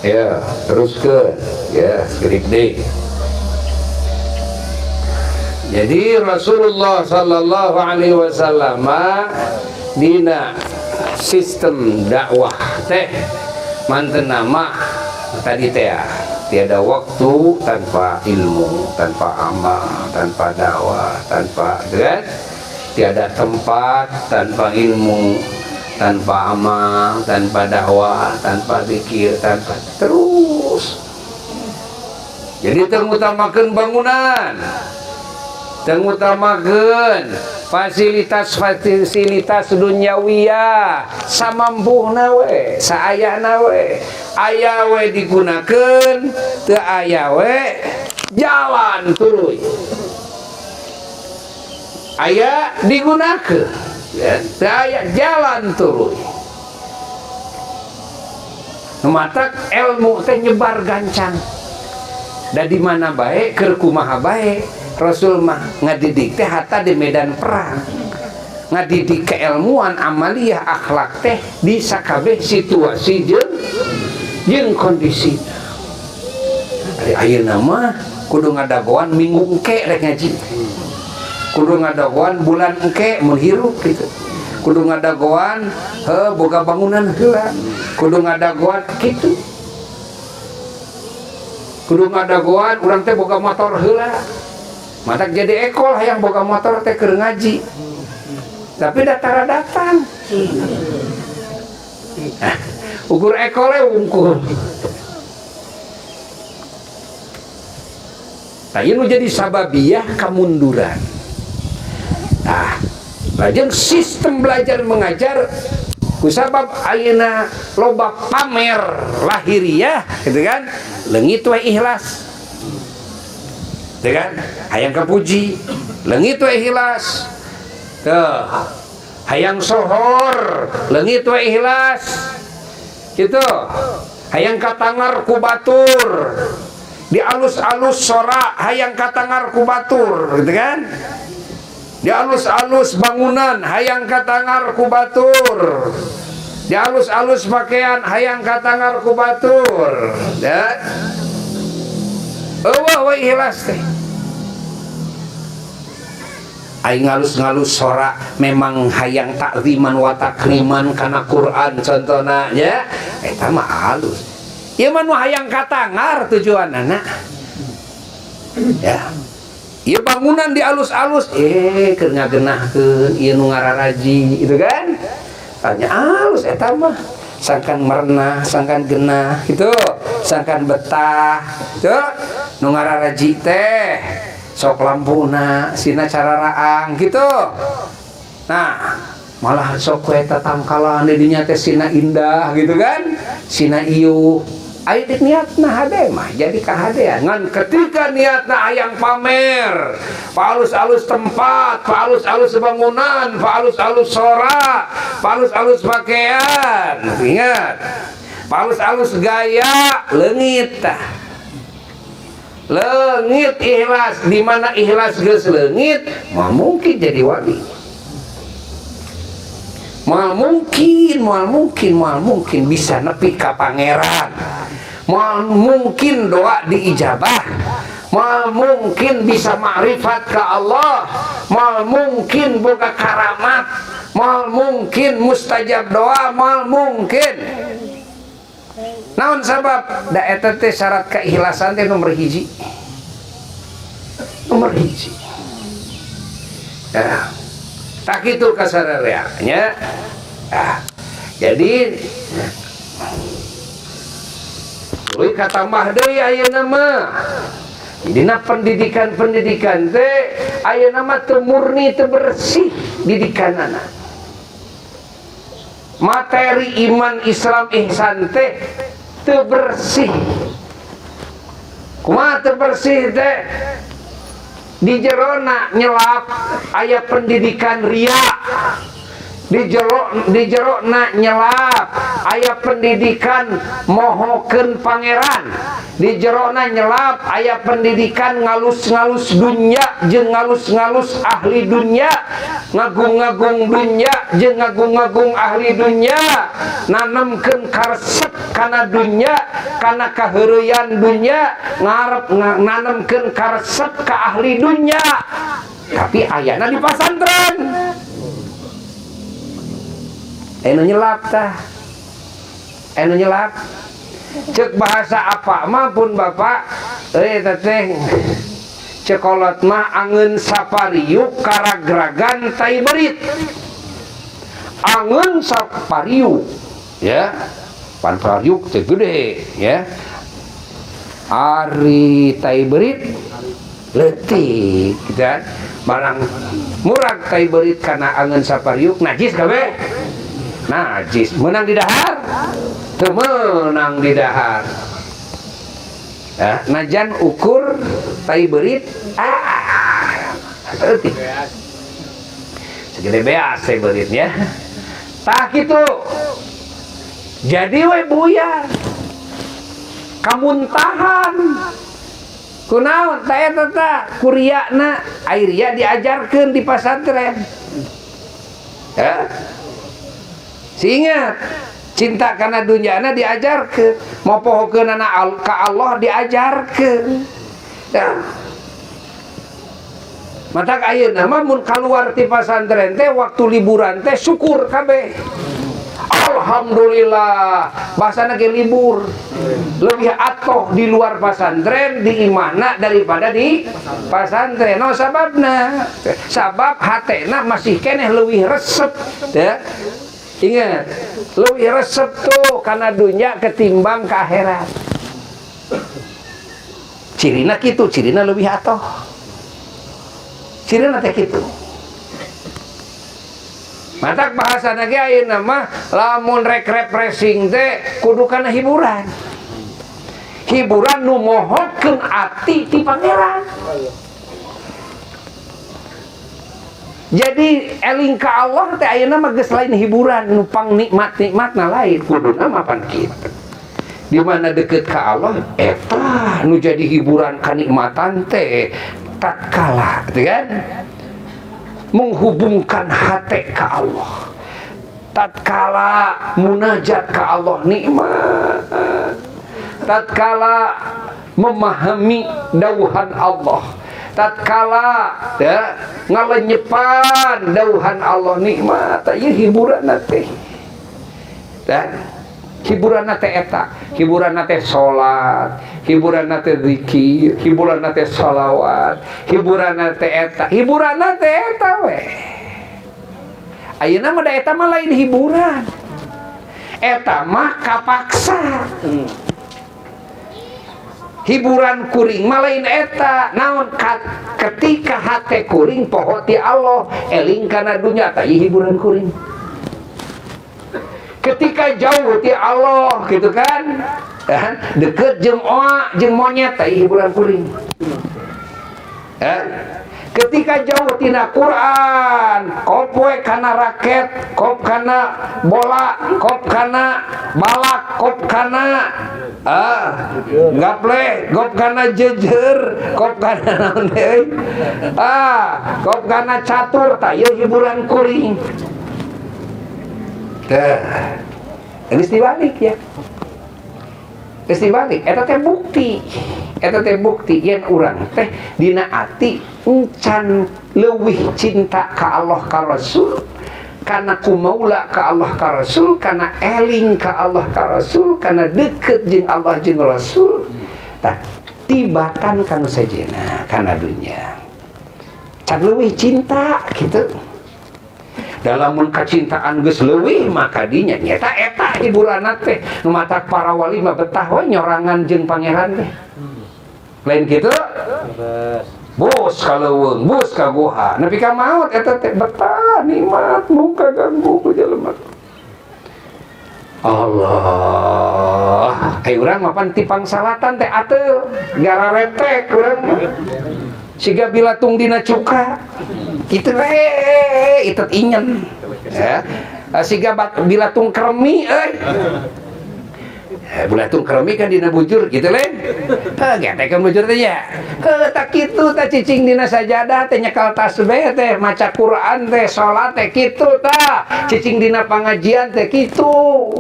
Ya, teruskan ya, skrip deui. Jadi Rasulullah sallallahu alaihi wasallam dina sistem dakwah teh manten nama tadi teh tiada waktu tanpa ilmu, tanpa amal, tanpa dakwah, tanpa kan? Tiada tempat tanpa ilmu, tanpa amal, tanpa dakwah, tanpa zikir, tanpa terus. Jadi terutamakan bangunan, tengutamakeun fasilitas-fasilitas duniawiyah samampuhna we, saayana we, aya we digunakeun, teu aya we jalan tuluy. Aya digunakeun, ya, teu aya jalan tuluy. Nu matak ilmu teh nyebar gancang. Da di mana bae keur kumaha bae Rasul mah ngadidik teh hatta di medan perang, ngadidik keilmuan amaliyah akhlak teh di sakabeh situasi jeung kondisi. Ari ayeuna mah kudu ngadagoan minggu engke rek ngaji, kudu ngadagoan bulan engke mun hirup gitu, kudu ngadagoan heuh boga bangunan heula, kudu ngadagoan kitu, kudu ngadagoan urang teh boga motor heula. Matak jadi ekol hayang boga motor teh keur ngaji, tapi datara datang. Ukur ekole wungkul. Tah ieu nu jadi sababiyah kamunduran. Nah, lajeng sistem belajar mengajar kusabab ayeuna loba pamer lahiriah gitu kan, leungit we ikhlas. Gitu kan? Hayang kapuji, leungit we ikhlas. Tuh, hayang sohor, leungit we ikhlas. Gitu. Hayang katangar ku batur. Di alus-alus sora hayang katangar ku batur, gitu kan? Di alus-alus bangunan hayang katangar ku batur. Di alus-alus pakaian hayang katangar ku batur. Ya. Eueuh we ikhlas teh. Aing ngalus-ngalus sora memang hayang takziman wa takriman kana Quran contohna nya, eta mah alus. Ieu mah nu hayang katangar tujuanana. Ya. Ieu bangunan di alus-alus keur ngagenahkeun ieu nu ngararaji gitu kan. Tanya alus eta mah sangkan merenah, sangkan genah gitu, sangkan betah gitu. Nu ngararaji teh sok lampuna sina cara raang gitu. Nah, malah sok we tatangkalan di dinya teh sina indah gitu kan, sina iuh. Aya di niatna hade mah jadi kahadean. Ngan ketika niatna hayang pamer, palus-alus tempat, palus-alus bangunan, palus-alus sora, palus-alus pakaian, ingat, palus-alus gaya, leungit tah. Leungit ikhlas, di mana ikhlas geus leungit, moal mungkin jadi wali. Moal mungkin, moal mungkin, moal mungkin bisa nepi ka pangeran. Moal mungkin doa diijabah. Moal mungkin bisa makrifat ka Allah. Moal mungkin boga karamat. Moal mungkin mustajab doa, moal mungkin. Naon sabab? Da eta teh syarat keikhlasan teh nomor hiji. Nomor hiji. Ya. Tak kitu kasararea nya. Nah, jadi tuluy katambah deui ayeuna mah. Dina pendidikan-pendidikan teh ayeuna mah teu murni teu bersih didikanana. Materi iman Islam ihsan teh teu bersih. Kumaha teu bersih teh? Di jerona nyelap aya pendidikan ria. Di jerona nyelap aya pendidikan mohokeun pangeran, di jerona nyelap aya pendidikan ngalus-ngalus dunya jeung ngalus-ngalus ahli dunya, ngagung-ngagung dunya jeung ngagung-ngagung ahli dunya, nanemkeun karesep kana dunya, kana kaheureuyan dunya, ngarep nanemkeun karesep ka ahli dunya, tapi ayana di pasantren. Anu nyelap tah, anu nyelap. Cek bahasa apa mah pun bapak, teteh cekolot mah angeun sapariuk karagragan tai berit. Angeun sapariuk, ya, pan pariuk teh gede, ya. Ari tai berit leutik, gitu kan? Barang murag tai berit kana angeun sapariuk najis kabeh. Najis menang di dahar, teu meunang di dahar. Ya, najan ukur tai berit, leutik. Segede beas tai berit ya. Tah kitu. Jadi we buyar. Kamuntahan. Kunaon tah eta tah kuriana ai ria diajarkeun di pasantren. Ya. Ingat, cinta kana dunyana diajarkeun, mopohokeunana ka Allah diajarkeun. Ya. Matak ayeuna mah mun kaluar ti pasantren teh waktu liburan teh syukur kabeh. Alhamdulillah, bahasana ge libur. Lebih atoh di luar pasantren di imahna daripada di pasantren. No sababna? Sabab hatena masih keneh leuwih resep, ya. Ingat, lebih resep tuh karena dunia ketimbang ke akhirat. Cirina kitu, cirina lebih atoh. Cirina teh kitu. Matak bahasana ge ayeuna mah lamun rek refreshing teh kudu kana hiburan. Hiburan nu mohokeun ati ti pangeran. Jadi eling ka Allah teh ayeuna mah geus lain hiburan nu pang nikmat-nikmatna lain, kuduna mah pan kitu. Di mana deket ka Allah eta nu jadi hiburan kanikmatan teh tatkala, gitu kan? Menghubungkan hati ka Allah. Tatkala munajat ka Allah nikmat. Tatkala memahami dawuhan Allah. Tatkala ya ngalenyepan dawuhan Allah nikmat, ieu hiburan teh. Dan hiburan teh eta, hiburan teh salat, hiburan teh zikir, hiburan teh shalawat, hiburan teh eta, hiburan teh eta we. Ayeuna mah da eta mah lain hiburan. Eta mah kapaksa. Hiburan kuring mah lain eta, naon ketika hate kuring poho ti Allah, eling kana dunya tah ieu hiburan kuring. Ketika jauh ti Allah gitu kan, deket jeung oa jeung monyet tah ieu hiburan kuring. Ketika jauh tina Quran, kop we kana raket, kop kana bola, kop kana balak, kop kana gaple, kop kana jejer, kop kana naon deui? Kop kana catur tah ieu hiburan kuring. Tah, geus dibalik ya. Geus dibalik, eta teh bukti. Eta teh bukti yen urang teh dina ati encan leuwih cinta ka Allah ka Rasul, kana kumaula ka Allah ka Rasul, kana eling ka Allah ka Rasul, kana deket jeung Allah jeung Rasul. Tah tibatan kanu sejenna kana dunya. Can leuwih cinta kitu. Dalam mun kacintaan geus leuwih maka dinya nyata eta hiburanna teh nu matak para wali mah betah we nyorangan jeung pangeran teh. Lain kitu? Bos ka leuweung, bos ka guha. Nepi ka maot eta teh betah nikmat muka ganggu ku jelema. Allah. Ai urang mah pan ti pangsalatan teh ateul, gararetek urang mah. Siga bilatung dina cuka. Kitu we itet inyen. Ya. Siga bilatung kremi euy. Bulatung keremi kan dina bujur gitu lain. Heuh getek kan bujur teh nya. Heuh tak kitu tah cicing dina sajadah teh nyekel tasbih teh maca Quran teh salat teh kitu tah. Cicing dina pangajian teh kitu.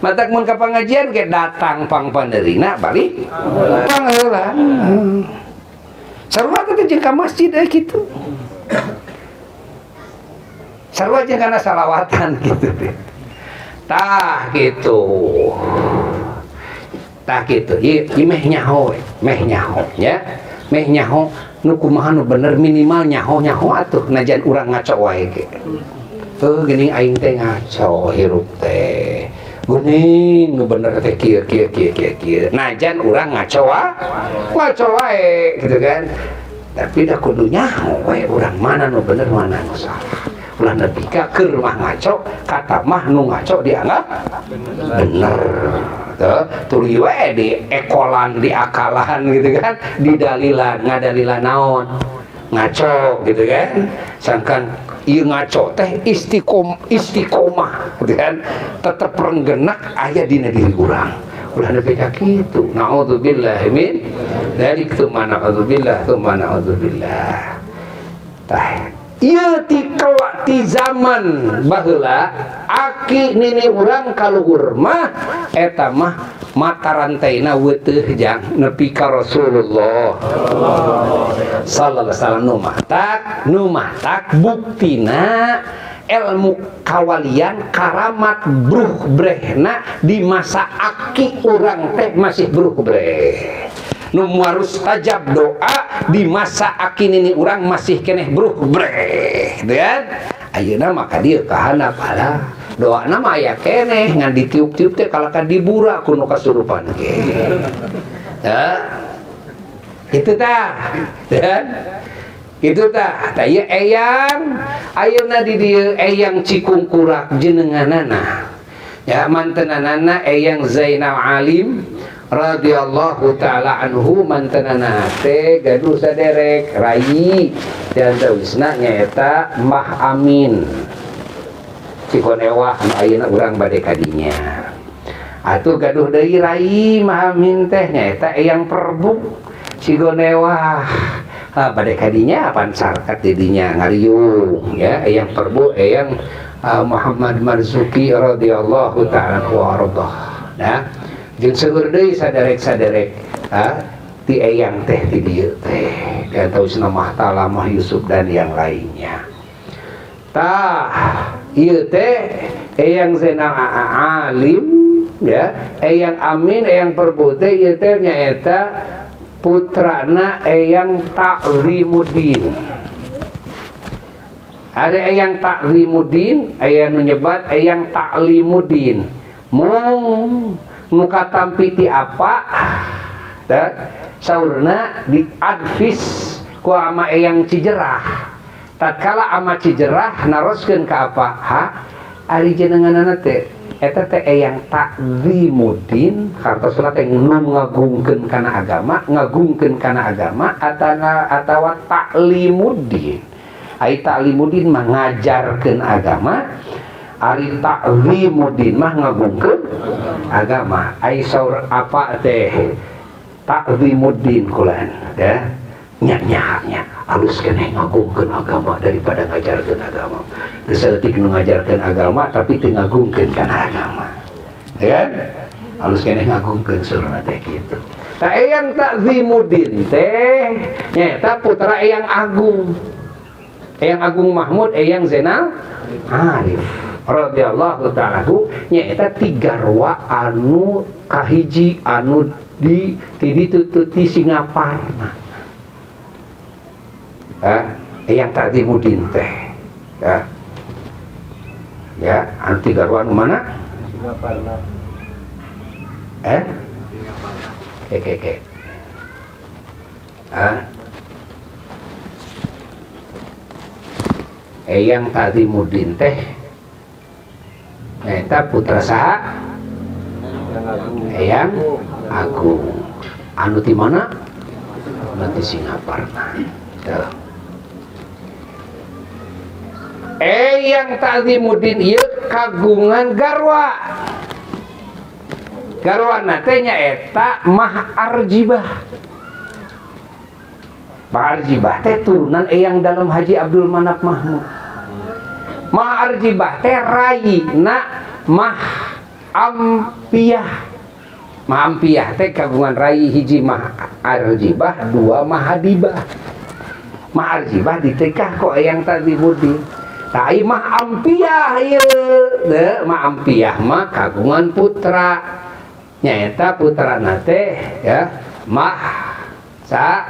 Matak mun ka pangajian ge datang pangpaneurina balik pangheula. Sarua teh jeung ka masjid eh kitu. Sarua jeung kana salawatan kitu teh. Tah gitu. Tah gitu. Ieu meh nyaho, meh nyaho nya. Meh nyaho nu kumaha nu bener minimal nyaho-nyaho atuh najan urang ngaco wae ge. Heuh geuning aing teh ngaco hirup teh. Geuning nu bener teh kieu kieu kieu kieu kieu. Najan urang ngaco wae, ngaco wae gitu kan. Tapi da kudu nyaho wae urang mana nu bener mana nu salah. Ulah nepi ka keur mah ngaco, kata mah nu ngaco dianggap bener. Tuh, tuluy wae di ekolan, di akalan gitu kan, di dalilan, ngadalilan naon? Ngaco gitu kan. Sangkan ieu ngaco teh istiqomah gitu kan. Tetep renggenak aya dina diri urang. Ulah nepi ka kitu. Naudzubillah min dzalik, tsumma naudzubillah, tsumma naudzubillah. Tah ieu ti kelak ti zaman baheula aki nini urang kaluhur mah eta mah mata rantaina weuteuh jang nepi ka Rasulullah sallallahu alaihi wasallam. Nu matak buktina ilmu kawalian karamat bruh brehna di masa aki urang teh masih bruh breh. Nu harus tajab doa di masa aki nini urang masih keneh bruh breh gitu kan. Ayeuna maka dieu kahanap alah doana mah aya keneh ngan ditiup-tiup teh kalahka dibura ku nu kasurupan ge. Ya. Kitu tah. Dan kitu tah. Tah ieu eyang ayeuna di dieu eyang Cikungkurak jenenganana. Ya mantenanana eyang Zainal Alim radhiyallahu taala anhu mantenana teh gaduh saderek rai dan tawisna nyaeta Mbah Amin Cikonewah anu ayeuna urang bade ka dinya. Atuh gaduh deui rai Mbah Amin teh nyaeta Eyang Perbuk Cigonewah. Ha bade ka dinya apan sarkat di dinya ngariung ya Eyang Perbuk Eyang Muhammad Marzuki radhiyallahu taala anhu wardah. Nah jeung seueur deui saderek-saderek ha ti eyang teh ti dieu teh dan tausna Mahtalamah Yusuf dan yang lainnya. Tah ieu teh eyang Zainal Alim ya, eyang Amin, eyang Perbuk teh ieu teh nyaeta putrana eyang Takzimuddin. Ada eyang Takzimuddin, eyang nu nyebat eyang Taklimuddin. Mung nu katampi ti apa da saurna di advis ku ama eyang Cijerah. Tatkala ama Cijerah naroskeun ka apa ha ari jenenganana teh eta teh eyang Takzimuddin hartosna teh nu ngagungkeun kana agama, ngagungkeun kana agama atana atawa Taklimuddin. Ari Taklimuddin mah ngajarkeun agama, ari Takzimuddin mah ngagungkeun agama. Ai saur apa teh Takzimuddin kulan ya nya nya nya alus keneh ngagungkeun agama daripada ngajarkeun agama. Teu saeutik nu ngajarkeun agama tapi teu ngagungkeun kana agama. Ya kan? Alus keneh ngagungkeun saurna teh kitu. Tah Eyang Takzimuddin teh nyaeta putra Eyang Agung. Eyang Agung Mahmud, Eyang Zainal Arif radhiyallahu ta'ala nyaeta tiga garwa anu kahiji anu di ti ditu ti Singaparna. Eyang Takzimuddin teh ya. Ya, anu tiga garwa anu mana? Singaparna. Oke. Eyang Takzimuddin teh nyaeta putra saha? Eyang Agung. Anu ti mana? Anu ti Singaparna. Tuh. Eyang Takzimuddin ieu kagungan garwa. Garwana teh nyaeta Mah Arjibah. Mah Arjibah teh turunan eyang dalam Haji Abdul Manap Mahmud. Mah Arjibah teh rayina Mah Ampiah. Mah Ampiah teh kagungan rai hiji Mah Arjibah, dua Mah Hadibah. Mah Arjibah ditekah kok eyang tadi budi. Tah Mah Ampiah ieu, Mah Ampiah mah kagungan putra. Nyaeta putrana teh ya Mah sa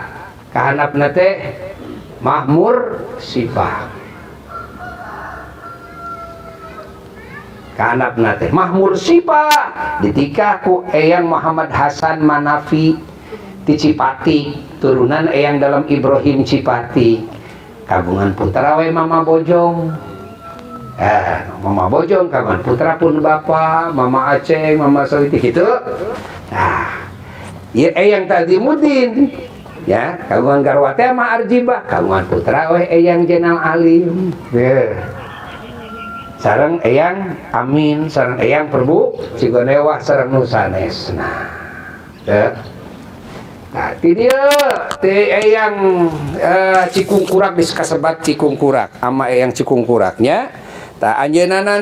kahanapna teh Mahmur Sifah. Kahanapna teh Mahmur Sifah ditikah ku Eyang Muhammad Hasan Manafi ti Cipati, turunan Eyang dalam Ibrahim Cipati. Kagungan putra we Mama Bojong. Mama Bojong kagungan putra pun bapa, Mama Aceng, Mama Soliti gitu. Nah, ieu Eyang tadi mudin ya, kagungan garwa teh Mah Arjibah, kagungan putra we Eyang Jenal Alim. Deuh. Sareng Eyang Amin, sareng Eyang Perbu Cigonewah, sareng nu sanesna. Deuh. Nah, ti dieu ti Eyang Cikungkurak di kasebat Cikungkurak, ama Eyang Cikungkuraknya. Tah anjeunna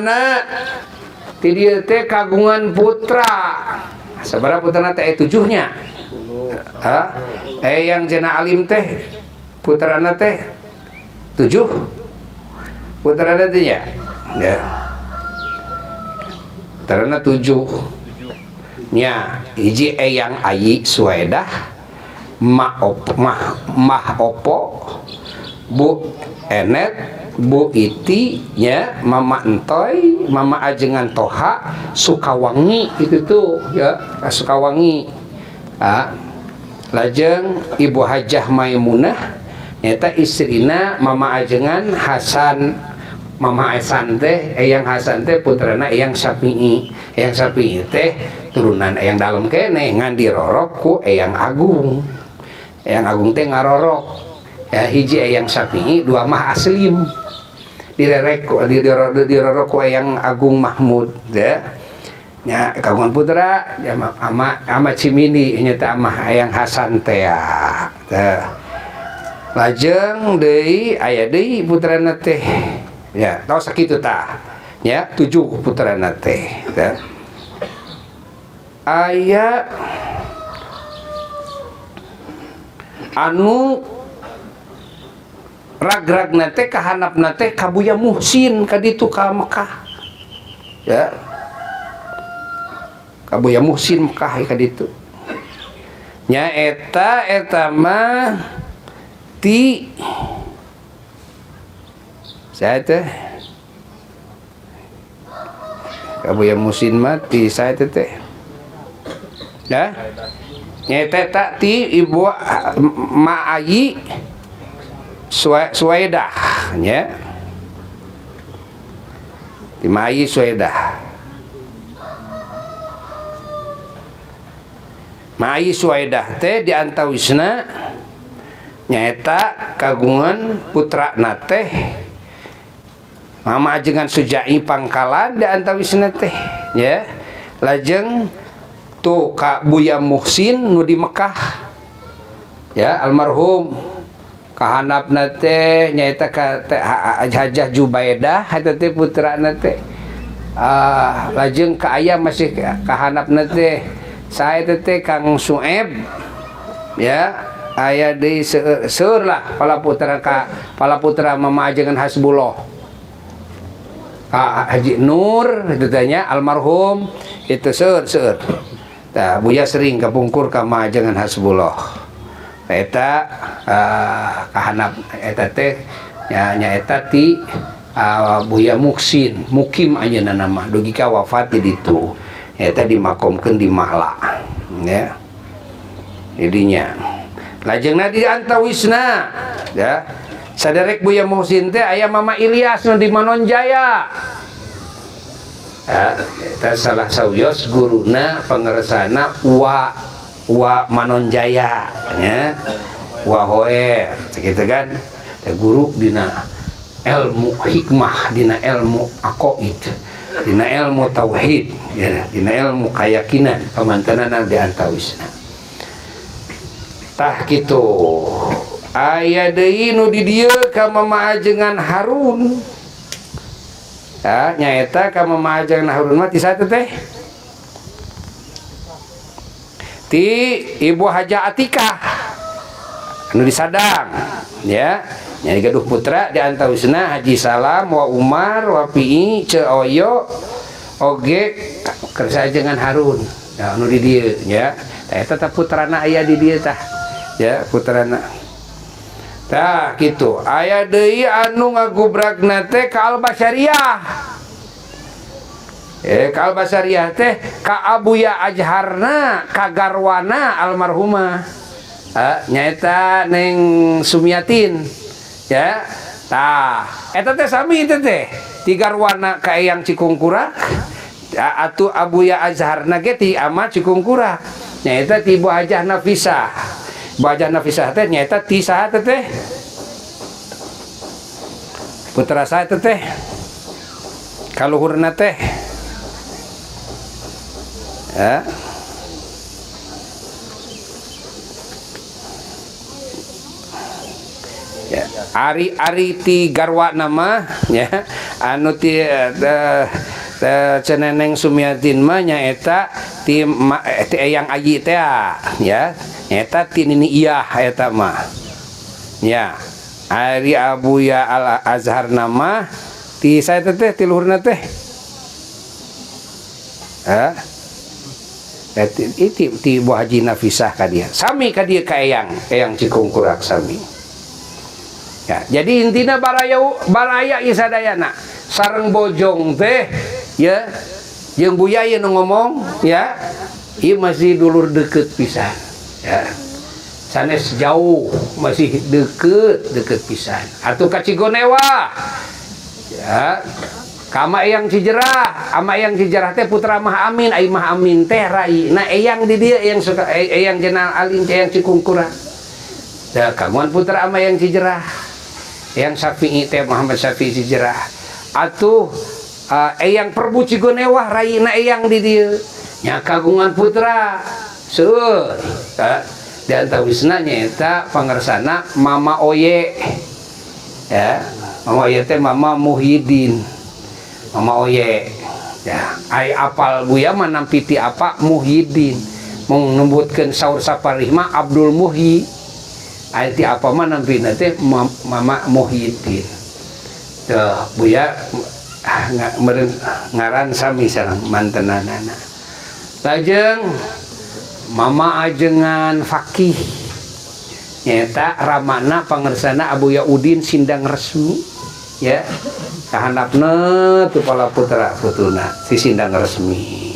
ti dieu teh kagungan putra. Sabaraha putrana teh tujuhnya. Ha? Eyang Jena Alim teh putrana teh 7. Putrana teh nya. Ya. Putrana 7. Nya, hiji Eyang Ayi Suedah, Mah Opo, Bu Enet, Bu Iti, ya, Mama Entoy, Mama Ajengan Toha, Sukawangi itu tuh ya, Sukawangi. Ah, lajeng Ibu Hajah Maimunah nyata istrina Mama Ajengan Hasan. Mama Hasan teh Eyang Hasan teh putrana Eyang Syafi'i. Eyang Syafi'i teh turunan Eyang dalem keneh ngan dirorok ku Eyang Agung. Eyang Agung teh ngarorok. Ya hiji Eyang Syafi'i, dua Mah Aslim. Direrek dirorok ku Eyang Agung Mahmud ya. Nya kagungan putra ya ama Cimindi nyata amah Eyang Hasan teh ya. Lajeng deui aya deui putrana teh. Ya, tahu sakitu tah. Ya, 7 putrana teh ya. Aya anu rag-ragna teh kahanapna teh ka Buya Muhsin ka ditu ka Mekah. Ya. Ka Buya Muhsin Mekah ka ditu. Nya eta mah ti saya teh ka Buya Muhsin mah ti saya teh. Ya. Nya eta ti Ibu Ma Ayi Suedah nya. Ti Ma Ayi Suedah. Ma Ayi Suedah teh di antawisna nyaeta kagungan putrana teh Mama Ajengan Sujai Pangkalan di antawisna teh ya. Lajeng tuh ka Buya Muhsin nu di Mekah ya almarhum. Kahanapna teh nyaeta ka Hajah Jubaidah eta teh putrana teh. Lajeng ka aya masih kahanapna teh sae teh Kang Sueb ya, aya deui seueur lah pala putra ka pala putra Mama Ajengan Hasbullah. Ka Haji Nur itu teh nya almarhum itu seueur. Tah Buya sering kapungkur ka Mama Ajengan Hasbullah. Eta kahanap eta teh nya eta ti Buya Muhsin mukim anjeunna mah dugi ka wafat di ditu eta dimakomkeun di Ma'la ya. Jadinya lajengna di antawisna ya saderek Buya Muhsin teh aya Mama Ilyas nu di Manonjaya. Ya, eta salah sawios guruna pangersana wa Manonjaya nya wa hoer gitu kan guru dina ilmu hikmah dina ilmu aqaid Dina ilmu tauhid ya, dina ilmu kayakinan pamantanana di antawisna. Tah kitu. Aya deui nu di dieu ka Mama Ajengan Harun. Ya, nyaeta ka Mama Ajengan Harun mah ti saha teh? Ti Ibu Haja Atikah anu disadang ya. Nyari gaduh putra di antawisna Haji Salam wa Umar wa Pi'i Ce Oyo oge kersa Ajengan Harun. Ya, anu di dieu ya. Tah eta teh putrana aya di dieu tah. Ya, putrana. Tah kitu. Aya deui anu ngagubrakna teh ka Al-Basyariah. Ka Al-Basyariah teh ka Abuya Azharna, ka garwana almarhumah. Nyaeta Neng Sumiatin. Ya. Tah, eta teh sami teh teh. Ti garwana ka Eyang Cikungkurak, atuh Abuya Azharna ge ti ama Cikungkurak. Nyaeta ti Ibu Hajah Nafisah. Ibu Hajah Nafisah teh nyaeta ti saha teh teh? Putra saha teh teh? Kaluhurna teh. Ya. Ya, ari-ari ti garwa nama ya, anu ti Ceneneng Sumiatin mah nyaeta ti ti Eyang Ayi teh ya, nyaeta ti Nini Iyah eta mah. Ya, ari Abuya Al Azhar nama ti saya teh ti luhurna teh. Hah? Ti Bu Haji Nafisah ka dia. Sami ka dia ka Eyang, Eyang Cikungkurak sami. Ya, jadi intina baraya baraya ieu sadayana sareng bojong teh ya jeung Buya ieu nu ngomong ya ieu masih dulur deket pisan ya sanes jauh masih deket deket pisan atuh ka Cigonewa ya kama Eyang Cijerah ama Eyang Cijerah teh putra Mah Amin ai Mah Amin teh raina Eyang di dieu Eyang suka Eyang Jenal Alim Eyang Cikungkurak ya kamuan putra ama Eyang Cijerah Eyang Syafi'i teh Muhammad Syafi'i Cijerah atuh Eyang Perbu Cigonewah raina Eyang di dieu nya kagungan putra seueur di antawisna nyaeta pangersana Mama Oye ya Mama Oye teh Mama Muhyiddin Mama Oye ya ai apal Buya mah nampi ti apa Muhyiddin mung nembutkeun saur saparih mah Abdul Muhyi ai ti apa mah nampina teh Mama Muhyiddin teu Buya meureun ngaran sami sareng mantenanana lajeng Mama Ajengan Fakih nyaeta ramana pangersana Abu Yaudin Sindang Resmi ya kahandapna tu pala putra putuna si Sindang Resmi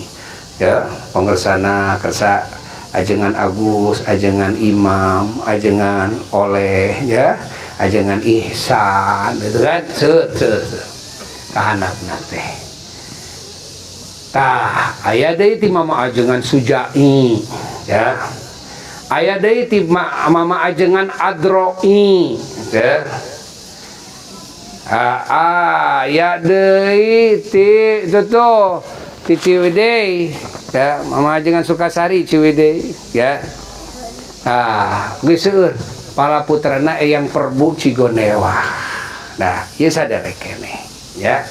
ya pangersana kersa Ajengan Agus, Ajengan Imam, Ajengan Oleh ya, Ajengan Ihsan gitu kan seueur seueur kahandapna teh tah aya deui ti Mama Ajengan Sujai ya aya deui ti Mama Ajengan Adroi ya aya deui ti itu tuh ti Ciwidey ya Mama Ajengan Sukasari Ciwidey ya geus seueur para putrana Eyang Perbu Cigonewa nah ieu saderek keneh ya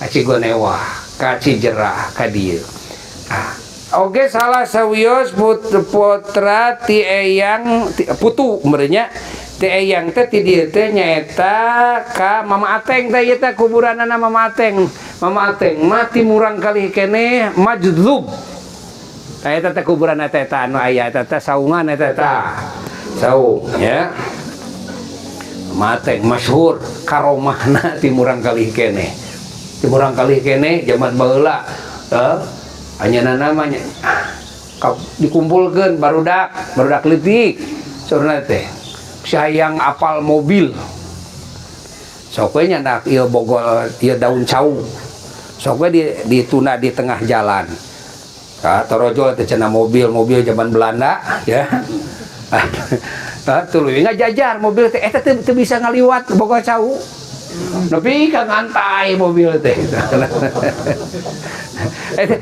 ka Cigonewa ka Cijerah ka dieu oge salah sawios putra ti Eyang putu meureun nya ti Eyang teh ti dieu teh nyaeta ka Mama Ateng teh ieu teh kuburanana Mama Ateng. Mama Ateng mah ti murang kalih keneh Majdzub. Tah eta teh kuburan eta eta anu aya eta teh saungan eta teh. Saung ya. Mama Ateng masyhur karomahna ti murang kalih keneh. Ti murang kalih keneh jaman baheula heuh anjeunna mah dikumpulkeun barudak, barudak leutik saurna teh. Sayang apal mobil sok we nyandak ieu bogol ieu daun cau sok we dituna di tengah jalan ka torojol teh cenah mobil zaman Belanda ya tuluy ngajajar mobil teh eta teu bisa ngaliwat bogol cau Nepi ka ngantai mobil teh.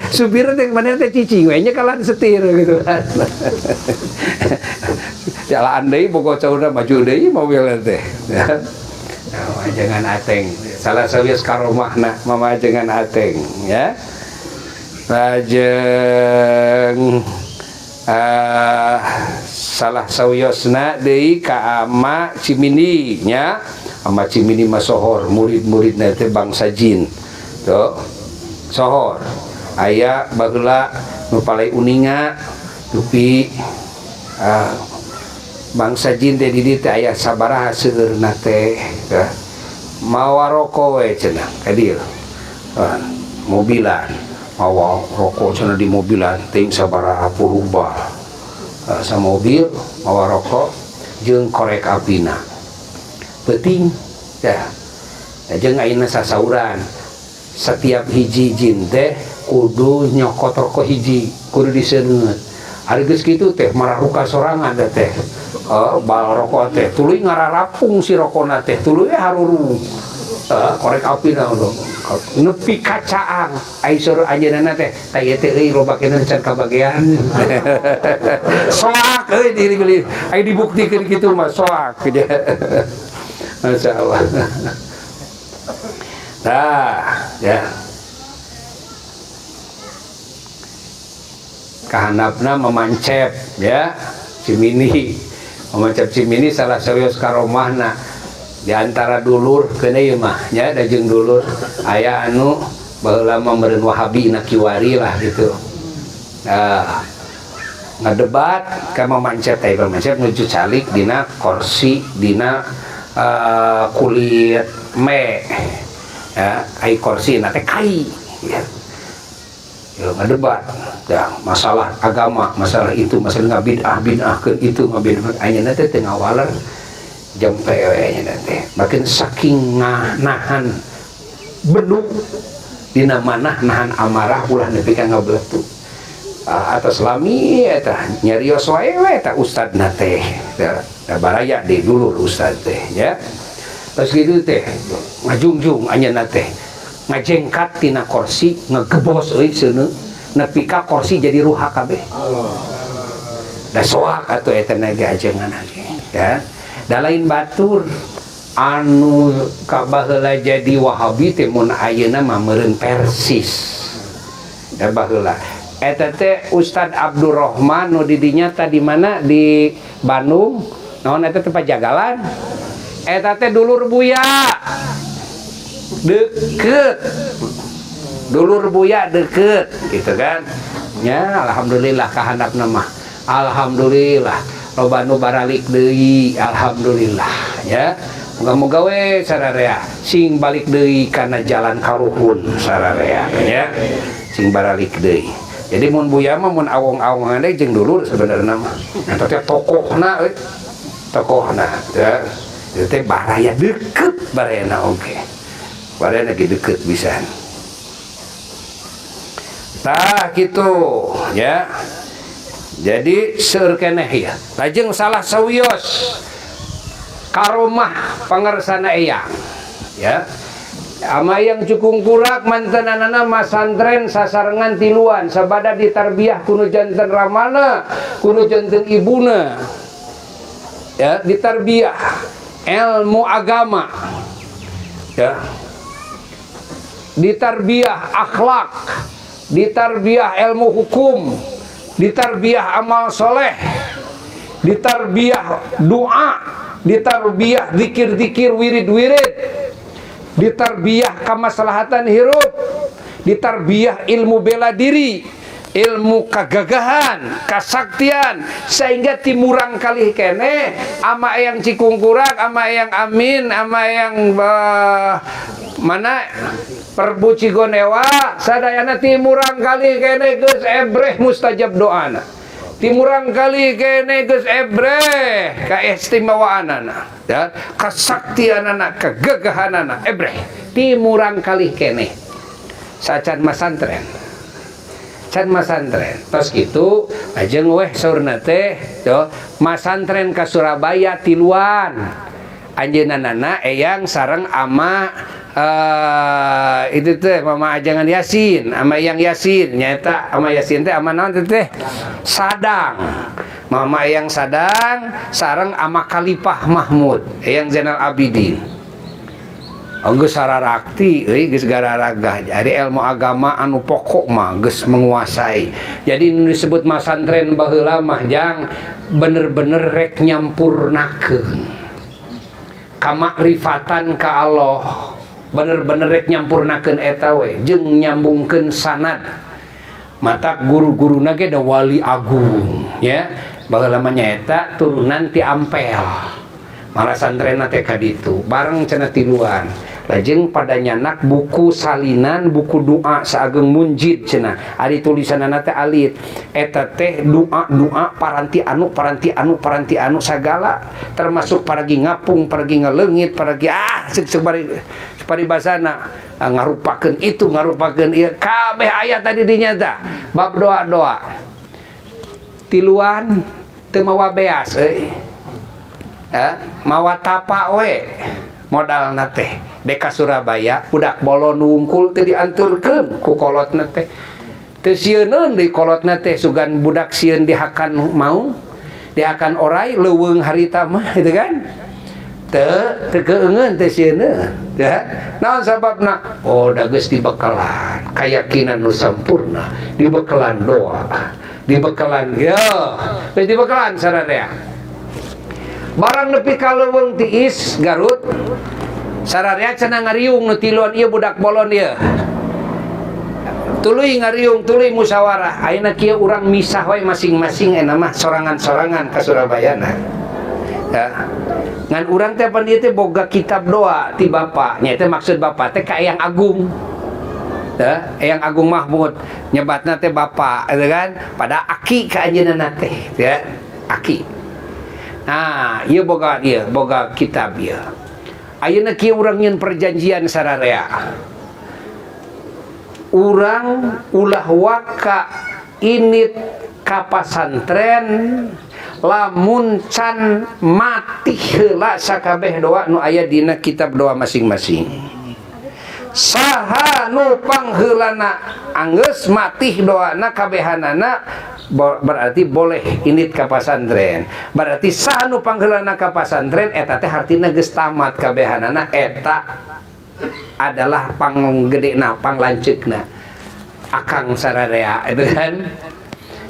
Supir teh mana teh cicing we nya kalah setir gitu kan. Jalan deui bogo caurna maju deui mobil teh. Mamajengan Ateng. Salah sawios karomahna mamajengan Ateng ya. Lajeng salah sawiosna deui ka Ama Cimindi nya. Ama Cimindi mah sohor, murid-muridna teh bangsa jin. Tuh. Sohor. Aya baheula nu palai uninga dupi bangsa jin teh di dieu teh aya sabaraha seueurna teh. Mawa rokok we cenah ka dieu. Mobilan. Mawa rokok cenah di mobilan ting sabaraha puluh bal. Samobil mawa rokok jeung korek apina. Peuting ya. Jeung ayeuna sasauran. Setiap hiji jin teh kudu nyokot rokok hiji, kudu diseungeut. Ari geus kitu teh mararuka sorangan teh. Bal rokok teh tuluy ngararapung si rokona teh, tuluy harurung. Korek apina nepi kacaang. Ai seur anjeunna teh, tah ieu teh euy loba keneh can kabagean. Soak euy diri ai dibuktikeun kitu mah soak. Masyaallah. Nah, ya. Kahanapna memancep ya Cimindi. Memancep Cimindi salah sawios karomahna. Di antara dulur keuna ieu mah nya da jeung dulur aya anu baheula mah meureun Wahabi na kiwari lah gitu. Nah, ngadebat ka memancep teh memancep nuju calik dina kursi dina kulit me. Ya, ai kursi na teh kai ya. Ya ngadebat ya masalah agama, masalah itu, masalah ngabid'ah bid'ahkeun itu ngabid'ah anjeunna teh teu ngawaler jempe we anjeunna teh. Makin saking nahan beduk dina manah nahan amarah ulah nepi ka ngabeletu. Atas lami eta nyarios wae we eta ustadna teh. Da baraya deui dulur ustad teh ya. Terus gitu teh ngajungjung anjeunna teh ngajengkat tina kursi ngegebos euy seuneu nepi ka kursi jadi ruha kabeh. Da soak atuh eta na ge ajengan ge ya. Da lain batur anu ka baheula jadi Wahabi teh mun ayeuna mah meureun Persis. Da baheula eta teh Ustad Abdurrahman nu di dinya tadi mana di Bandung naon eta teh Pajagalan. Eta teh dulur Buya deket, dulur Buya deket gitu kan ya. Alhamdulillah kahandapna mah, alhamdulillah loba nu baralik deui, alhamdulillah ya. Moga-moga we sararea sing balik deui kana jalan karuhun sararea ya, sing baralik deui. Jadi mun Buya mah mun awong-awongan deui jeung dulur sebenarna mah eta teh tokohna euy, tokohna ya. Itu teh baraya deket barayana oge. Barayana ge deket pisan. Tah kitu ya. Jadi seueur keneh ya. Lajeng salah sawios karomah pangersana eyang ya. Ama yang cukungkurak mantenanana masantren sasarengan tiluan sabada ditarbiyah kuno janten ramana kuno janten ibuna ya, ditarbiyah ilmu agama ya, ditarbiyah akhlak, ditarbiyah ilmu hukum, ditarbiyah amal soleh, ditarbiyah doa, ditarbiyah zikir-zikir, wirid-wirid, ditarbiyah kamaslahatan hirup, ditarbiyah ilmu bela diri, ilmu kegagahan, kasaktian, sehingga timurang kali kene ama yang Cikungkurak, ama yang Amin, ama yang mana Perbu Cigonewa, sadayana timurang kali kene geus ebreh mustajab doana. Timurang kali kene geus ebreh kaistimewaanana, ya, kasaktianana, kegagahanana ebreh timurang kali kene. Sacan masantren. Can masantren. Tos kitu lajeng weh saurna teh masantren ka Surabaya tiluan. Anjeunna eyang sareng ama itu teh Mama Ajangan Yasin, ama Eyang Yasin, nyaeta ama Yasin teh ama naon teh? Sadang. Mama Eyang Sadang sareng ama Khalifah Mahmud, Eyang Zainal Abidin. Oh, geus sararakti euy, geus gararagah. Jadi ilmu agama anu pokok mah geus menguasai. Jadi nu disebut masantren baheula mah, jang, bener-bener rek nyampurnakeun kamakrifatan ka Allah, bener-bener rek nyampurnakeun eta we jeung nyambungkeun sanad. Mata guru-guruna ge da wali agung ya baheula mah, nyaeta turunan ti Ampel. Malah santrenna teh ka ditu bareng cenah tiluan. Lajeng pada nyanak buku salinan buku doa saageng Munjid cenah, ari tulisanana teh alit. Eta teh doa-doa paranti anu, paranti anu, paranti anu sagala, termasuk paragi ngapung, paragi ngaleungit, paragi ah cek cek bari paribasana ngarupakeun itu, ngarupakeun ieu, kabeh aya tadi dinya tah bab doa-doa. Tiluan teu mawa beas euy. Ya, mawa tapa we modalna teh dek ka Surabaya. Budak bolon wungkul teu dianturkeun ku kolotna teh, teu sieuneun deui kolotna teh, sugan budak sieun dihakan mau dihakan orai leuweung harita mah gitu kan. Teu teu keungeun, teu sieuneun ya. Naon sababna? Oh, da geus dibekalan keyakinan nu sampurna, dibekalan doa, dibekalan ya, geus dibekalan sararea. Barang nepi ka leuweung tiis Garut, sararea cenah ngariung nu tiluan ieu, budak bolon ieu tuluy ngariung, tuluy musyawarah, "Ayeuna kieu, urang misah we masing-masing, eta mah sorangan-sorangan ka Surabaya." Na ya ngan urang teh pan ieu teh boga kitab doa ti bapak nya. Teh maksud bapak teh ka Eyang Agung ya, Eyang Agung Mahmud nyebatna teh bapak gitu kan, pada aki ka anjeunna teh ya, aki. Nah, ieu boga, ieu boga kitab ieu. Ayeuna kieu, urang nyieun perjanjian sararea. Urang ulah waka init ka pasantren lamun can mati heula sakabeh doa nu aya dina kitab doa masing-masing. Saha nu pangheulana anggeus matih doana kabehanana, berarti boleh init ka pasantren. Berarti saha nu pangheulana ka pasantren eta teh hartina geus tamat kabehanana, eta adalah panggedena, panglanceukna akang sararea itu kan.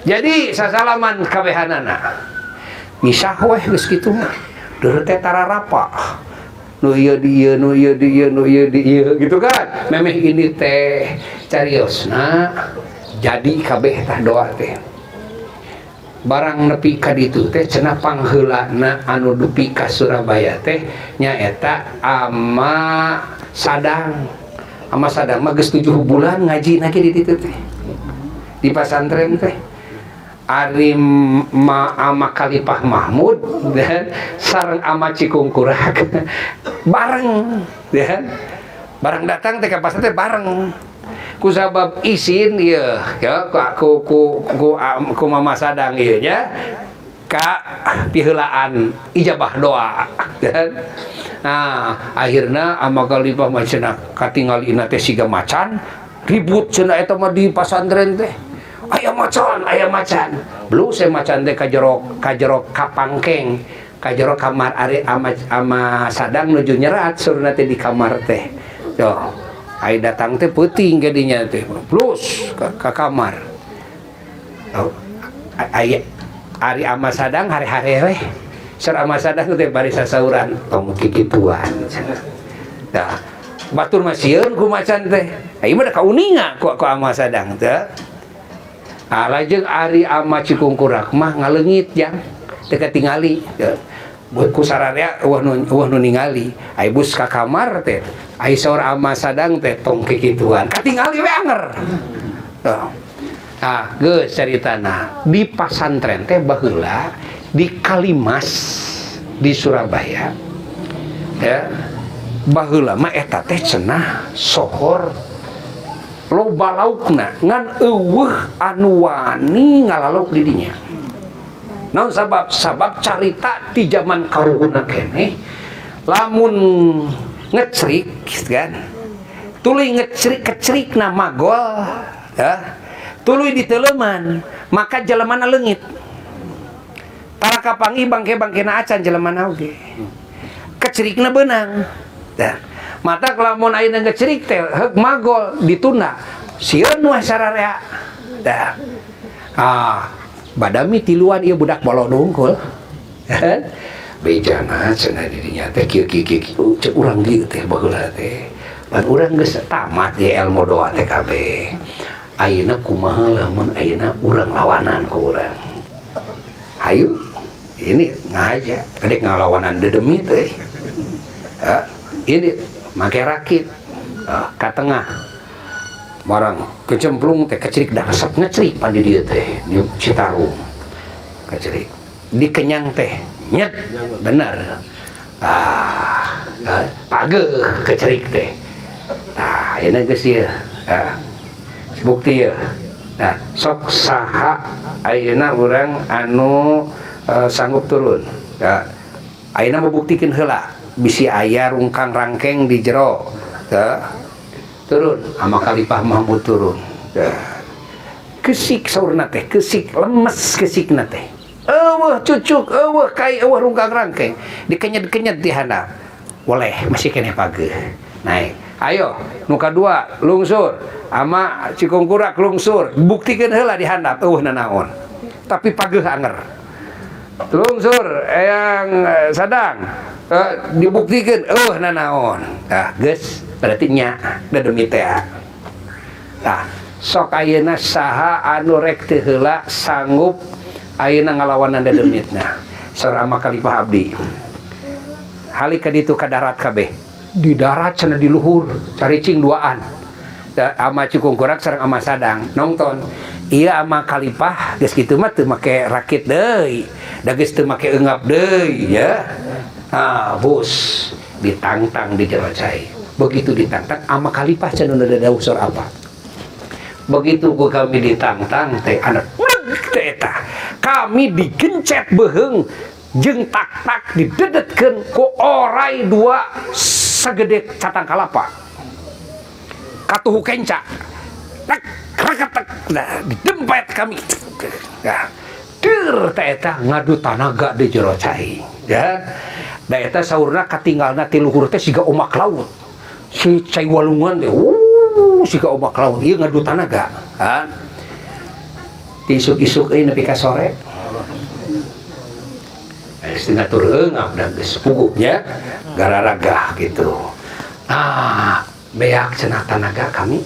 Jadi sasalaman kabehanana, misah weh geus kitu mah. Deureut teh tararapa, nu ieu di ieu, nu ieu di ieu, nu ieu di ieu gitu kan. Memeh ini teh cariosna jadi kabeh tah doa teh. Barang nepi ka ditu teh cenah pangheulana anu dupi ka Surabaya teh nyaeta ama Sadang. Ama Sadang mah geus 7 bulan ngaji ge di ditu teh, di pasantren teh. Ari ma ama Khalifah Mahmud dan sareng ama Cikungkurak bareng ya, bareng datang teh ka pasantren bareng ku sabab isin ieu ya ku ku ku, ku Mama Sadang ieu nya ka piheulaan ijabah doa kan. Nah, akhirna ama Khalifah mah cenah katingalina teh siga macan ribut cenah eta mah di pasantren teh, aya macan, aya macan. Belum saya macan teh ka jero, ka jero kapangkeng, ka jero kamar. Ari ama ama Sadang nuju nyerat surna teh di kamar teh. Yo ai datang teh peuting gadinya teh plus ka kamar. Oh, ai ari ama Sadang hari-hari weh. Seur ama Sadang teh bari sasauran, "Tong kikituan." Nah, batur mah sieun ku macan teh. Ieu mah da kauninga ku ama Sadang teh. Ah, lajeng ari ama Cikungkurak mah ngaleungit, jang, teu katingali. Ku sararea eueuh nu ningali. Ai bus ka kamar teh, ai saur ama Sadang teh, "Tong kikituan." Katingali we anger. Tuh. Ah, geus caritana. Di pasantren teh baheula di Kalimas di Surabaya. Ya. Baheula mah eta teh cenah sohor loba laukna, ngan euweuh anu wani ngalalauk di dinya. Naon sabab? Sabab carita di zaman karuhunna keneh. Lamun ngecrik gitu kan, tuluy ngecrik kecrikna magol ya, tuluy diteleman maka jelemana leungit. Tara kapanggih bangke-bangkena acan jelemana oge. Kecrikna beunang. Dah. Mata lamun ayeuna ngecrik teh heuk magol ditunda. Sieun weh sararea. Dah. Ah, badami tiluan ieu budak bolon hungkul. Bejana cenah dirinya teh kieu kieu kieu cek urang dieu teh baheula teh. Pan urang geus tamat ye ilmu doa teh kabeh. Ayeuna kumaha lamun ayeuna urang lawanan ku urang. Hayu ini ngaja kadek ngalawanan dedemi teh. Ini make rakit ka tengah. Barang kecemplung teh kecerik dah resep ngecerik pan di dieu teh di Citarum. Kecerik. Dikenyang teh nyet bener. Ah, pageuh kecerik teh. Tah, ayeuna geus ieu. Ah, bukti ieu. Nah, sok saha ayeuna urang anu sanggup turun. Ya. Ayeuna mabuktikeun heula bisi aya rungkang rangkeng di jero. Ya. Turun ama Khalifah Mahmud turun. Ya. Kesik saurna teh, kesik lemes kesikna teh. Eueuh cucuk, eueuh kai, eueuh rungkang rangkeng. Dikenyet-kenyet di handap. Boleh masih keneh pageuh. Naik. Ayo, nu kadua lungsur ama Cikungkurak lungsur, buktikeun heula di handap eueuh nanaon. Tapi pageuh anger. Lungsur yang sadang dibuktikeun eueuh nanaon. Tah, geus berarti nya dedemi teh. Tah, sok ayeuna saha anu rek teu heula sanggup ayeuna ngalawanan dedemitna. Saur ama Khalifah abdi. Hali ka ditu ka darat kabeh. Di darat cenah di luhur caricing duaan. Da, ama Cikungkurak sareng ama Sadang nongton. Ieu ama Khalifah geus kitu mah teu make rakit deui. Da geus teu make eungap deui ya. Ah, bus ditangtang di jero cai. Begitu ditangtang ama Khalifah cenah nu dawuh saur apa. Begitu ku kami ditangtang teh anak teh eta. Kami digencet beuheung jeung tak-tak didedetkeun ku orai dua sagede catang kalapa. Katuhu kenca. Tek rakatek. Nah, didempet kami. Nah, dir teh eta ngadu tanaga di jero cai. Ya. Da eta saurna katinggalna ti luhur teh siga omak laut. Si cai walungan teh, siga omak laut. Ieu ngadu tanaga. Ha? Isuk-isuk euy nepi ka sore. Geus ngatur eungap da geus puguh nya gararagah gitu. Ah, beak cenah tanaga kami.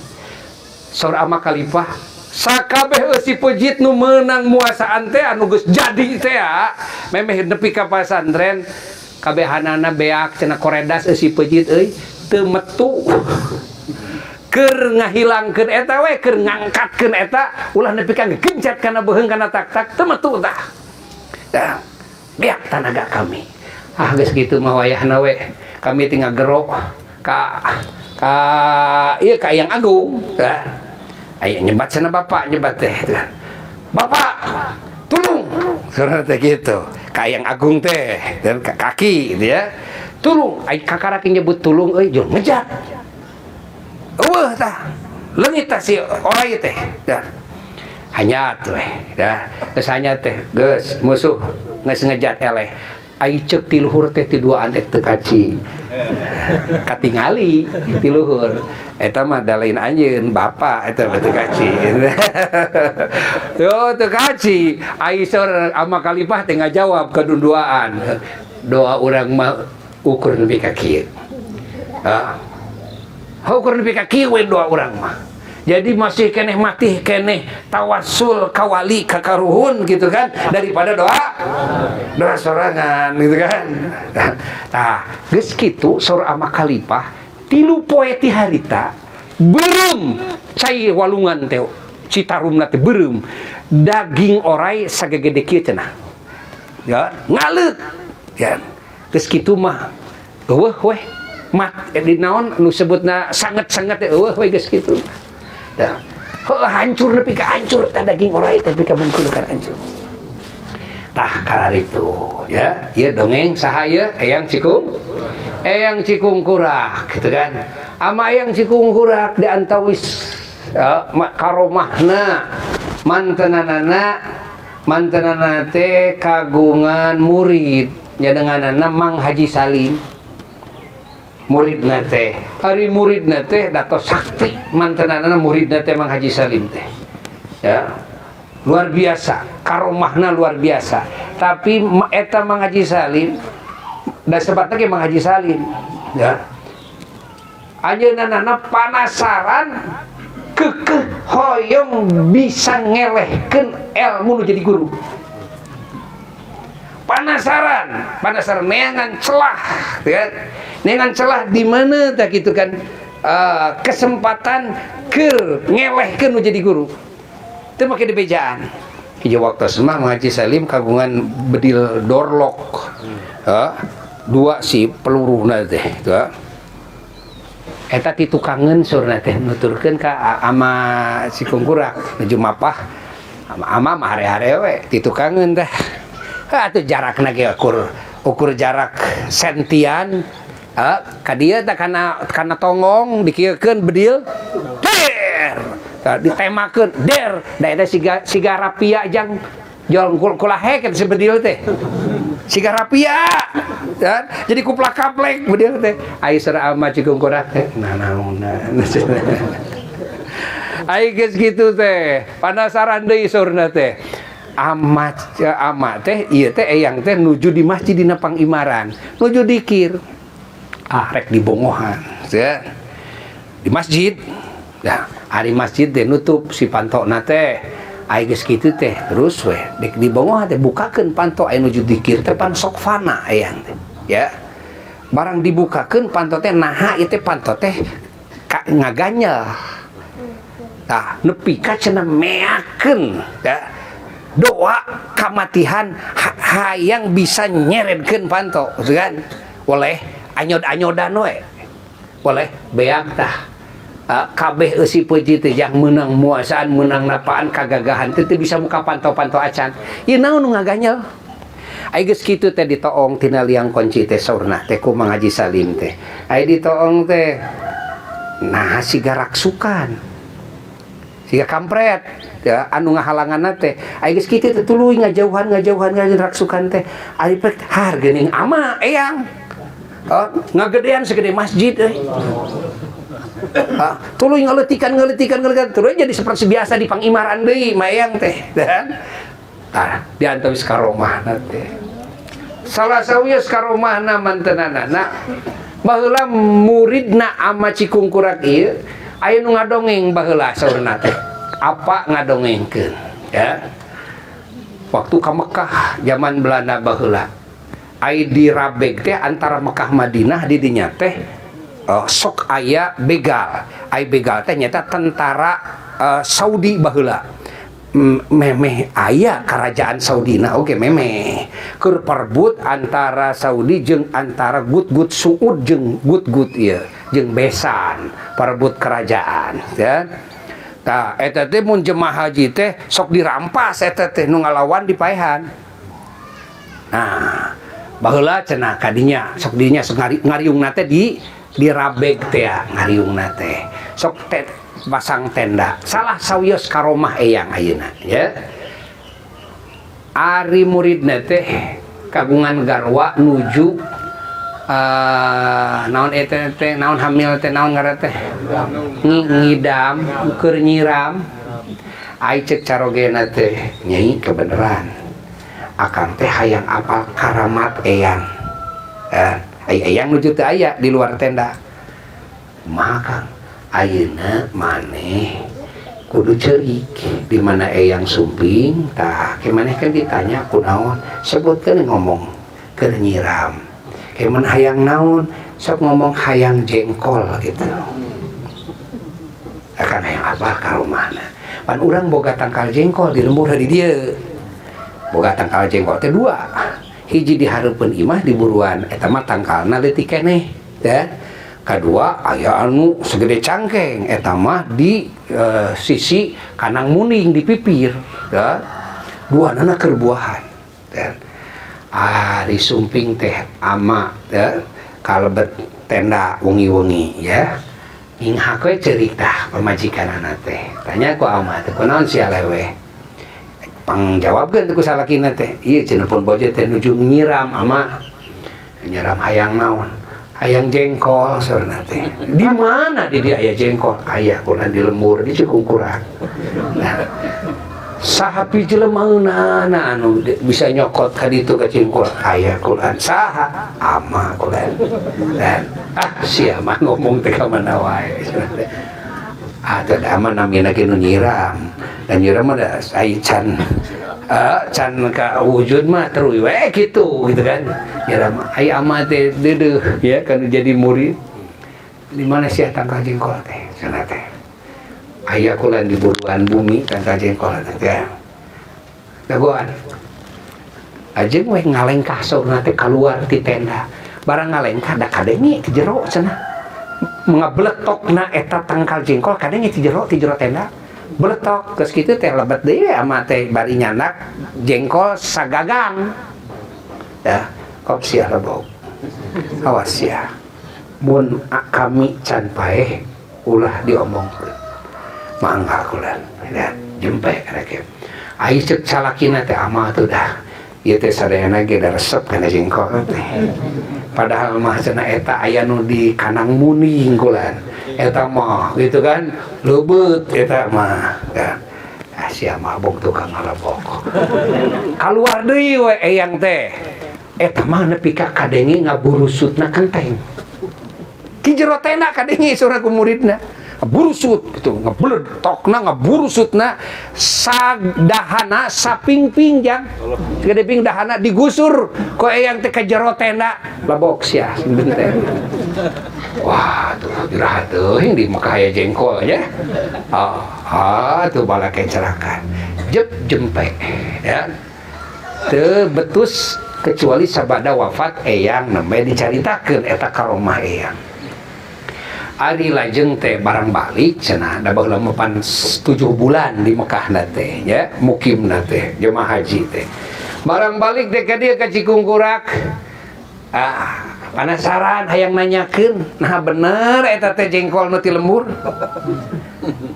Saur ama Khalifah sakabeh eusi pejit nu meunang muasaan teh anu geus jadi teh ya. Memeh nepi ka pasantren kabehanana beak cenah koredas eusi pejit euy teu metu. Keur ngahilangkeun eta we, keur ngangkatkeun eta ulah nepi ka ngegencet kana beuheung kana tak-tak teu metu tah. Tah, beak tanaga kami. Ah geus kitu mah wayahna we. Kami tinggal gerok ka ka ieu ka Eyang Agung. Tah. Aya nyebat cenah bapak nyebat teh. Bapak, tulung. Saurna teh kitu. Ka Eyang Agung teh dan ka kaki gitu ya. Tulung, ai kakarak nyebut tulung euy jol ngejat. Eueuh tah. Leungit tah si orai teh. Dah. Hanyat we, dah. Geus hanyat teh, geus musuh geus ngejat eleh. Ai ceuk ti luhur teh ti duaan teh teu kaci. Katingali ti luhur. Eta mah da lain anjeun, bapak eta mah teu kaci. Yo teu kaci. Ai saur ama Khalifah teh ngajawab kadunduaan. Doa urang mah ukur nepi ka kieu. Ah. Ukur nepi ka kieu we doa urang mah. Jadi masih keneh matih keneh tawasul kawali ka karuhun gitu kan daripada doa doa sorangan gitu kan. Tah, geus kitu saur ama Khalifah 3 poe ti harita beureum cai walungan teh Citarumna teh beureum daging orai sagede kieu cenah. Ya, ngaleuk. Ya. Geus kitu mah eueuh weh mat di naon nu sebutna sanget-sanget teh eueuh we geus kitu. Dah. Heuh hancur nepi ka hancur tah daging orai teh nepi ka bungkul kan hancur. Tah kararitu ya, ieu dongeng saha ieu? Eyang Cikung. Eyang Cikungkurak gitu kan. Ama Eyang Cikungkurak di antawis karomahna mantenanana mantenanana teh kagungan murid nya denganana Mang Haji Salim. Muridna teh ari muridna teh dato sakti mantenanana muridna teh Mang Haji Salim teh. Ya. Luar biasa, karomahna luar biasa. Tapi eta Mang Haji Salim da sebatna ge Mang Haji Salim ya. Anjeunna panasaran kekeh hoyong bisa ngelehkeun ilmu nu jadi guru. Panasaran, panasaran neangan celah ya. Neangan celah di mana tah kitu kan, kesempatan keur ngelehkeun nu jadi guru. Teu make dibejaan. Hiji waktu mah Mang Haji Salim kagungan bedil dorlok. Dua si peluruna teh gitu. Eta ti tukangeun surna teh nuturkeun ka ama si Kungkurak nuju mapah ama ama mah hare-hare we ti tukangeun teh. Atuh jarakna ge ukur jarak sentian. Ka dieu teh kana tonggong dikieukeun bedil. Der. Tah ditemakeun der. Da eta siga rapia jang jol kulahe kan si bedil teh. Siga rapia. Dan jadi kuplak kaplek bedil teh. Ai saur ama Cikungkurak teh nanaonna. Ai geus kitu teh. Panasaran deui saurna teh. Ama ama teh ieu teh eyang teh nuju di masjid dina pangimaran. Nuju dikir. Ah rek dibongohan ya. Di masjid. Nah, ari masjid teh nutup si pantokna teh. Ai geus kitu teh terus we dek dibongohan teh bukakeun panto aya nuju dikir teh pan sok fana eyang teh. Ya. Barang dibukakeun panto teh naha ieu teh panto teh ngaganyel. Tah nepi ka cenah meakeun ya. Doa kamatihan hayang bisa nyeredkeun panto gitu kan. Boleh anyod-anyodan we. Boleh beak tah. Kabeh eusi peuji teh jang meunang muasaan meunang napaan kagagahan teh teu bisa muka panto-panto acan. Ieu naon nu ngaganyel? Ai geus kitu teh ditoong tina liang kunci teh saurna teh ku Mang Haji Salim teh. Ai ditoong teh nah siga raksukan. Siga kampret ya anu ngahalanganna teh. Ai geus kitu teh tuluy ngajauhan ngajauhan ngajauhan raksukan teh. Ari pek har geuning ama eyang. Oh, ngagedean segede masjid euy. Tuluy ngaletikan ngaletikan ngaletikan tuluy jadi seperti biasa di pangimaran deui mayang teh dan tah diantawis karomahna teh. Salah sawios karomahna mantenanana baheula muridna ama Cikungkurak ieu aya nu ngadongeng baheula saurna teh. Apa ngadongengkeun ya. Waktu ka Mekah zaman Belanda baheula ai di Rabeg teh antara Mekah Madinah di dinya teh sok aya begal. Ai begal teh nyata tentara Saudi baheula. Memeh aya kerajaan Saudi nah oke memeh keur perebut antara Saudi jeung antara gut-gut Suud jeung gut-gut ieu jeung besan perebut kerajaan ya. Tah eta teh mun jemaah haji teh sok dirampas eta teh nu ngalawan dipaehan. Nah baheula cenah kadinya sok dinya sok ngariungna teh di Rabeg teh ya, ngariungna teh sok teh pasang tenda salah sawios karomah eyang ayeuna ya. Ari muridna teh kagungan garwa nuju naon eta teh naon hamil teh naon ngaran teh ngidam keur nyiram. Ai cek carogena teh nyai kebeneran akang teh hayang apal karamat eyang. Ai eyang nuju teu aya di luar tenda. Kumaha Kang? Ayeuna maneh kudu ceurik di mana eyang sumping tah ke maneh kan ditanya kunaon sebutkeun ngomong keur nyiram. Ke maneh hayang naon sok ngomong hayang jengkol gitu. Akan hayang apa ka rumahna. Pan urang boga tangkal jengkol di lembur di dieu. Boga tangkal jengkol teh dua. Hiji di hareupeun imah di buruan eta mah tangkalna leutik keneh ya. Kadua aya anu segede cangkeng eta mah di sisi kanang muning di pipir ya. Buahanana keur buahan ya. Ari sumping teh ama ya. Kalebet tenda wengi-wengi ya. Inghak we ceurik tah pamajikanana teh. Tanya ku ama teh, "Kunaon sia leweh?" Pangjawabkeun teh ku salakina teh, "Ieu cenah pun bojo teh nuju nyiram ama." "Nyiram hayang naon?" "Hayang jengkol," saurna teh. "Di mana di dia aya jengkol?" "Aya kulan di lembur di Cikungkurak." Nah, saha pijelemaeunana anu bisa nyokot ka ditu ka Cingkur? "Aya kulan." "Saha?" "Ama kulan." Dan ah sia mah ngomong teh ka mana wae. Ah teh ama namina ge nu nyiram. Dan nyiram mah da ai can can ka wujud mah terus we gitu gitu kan. Nyiram ai ama teh deudeuh ya kan jadi murid. "Di mana sia tangkal jengkol teh?" cenah teh. "Aya kulan di buruan bumi tangkal jengkol teh ya." Dagoan. Ajeng we ngalengkah saurna teh keluar ti tenda. Barang ngalengkah da kadenge ti jero cenah. Ngabletokna eta tangkal jengkol kadenge ti jero tenda. Bletok geus kitu teh lebet deui ama teh bari nyandak jengkol sagagang. Ya, kop sia lebok. Awas sia. Mun kami can paeh ulah diomongkeun. Mangga kulan ya, jempe rek. Ai cek salakina teh ama tuh dah. Ieu teh sadayana ge da resep kana jengkol teh. Padahal mah cenah eta aya nu di kanang muning kulan. Eta mah gitu kan leubeut eta mah. Ya. Ah sia mabok tukang ngalebok. Kaluar deui we eyang teh. Eta mah nepi ka kadenge ngaburusutna kenteng. Ki jero tenda kadenge saurna ku muridna. Burusut gitu, ngebledokna ngaburusutna sadahana sapingping jang. Gede ping dahana digusur ku eyang teh ka jero tenda. Lebok sia sing teh. Wah, tuh iraha teuing di Mekah aya jengkol ya. Ah, ah tuh balake cerakan. Jep jempe ya. Teu betus kecuali sabada wafat eyang nembe dicaritakeun eta karomah eyang. Ari lajeng teh barang balik cenah da baheula mah pan 7 bulan di Mekah na teh ya, mukim na teh jemaah haji teh. Barang balik teh ka dieu ka Cikungkurak. Ah, penasaran hayang nanyakeun, nah bener eta teh jengkol nu ti lembur.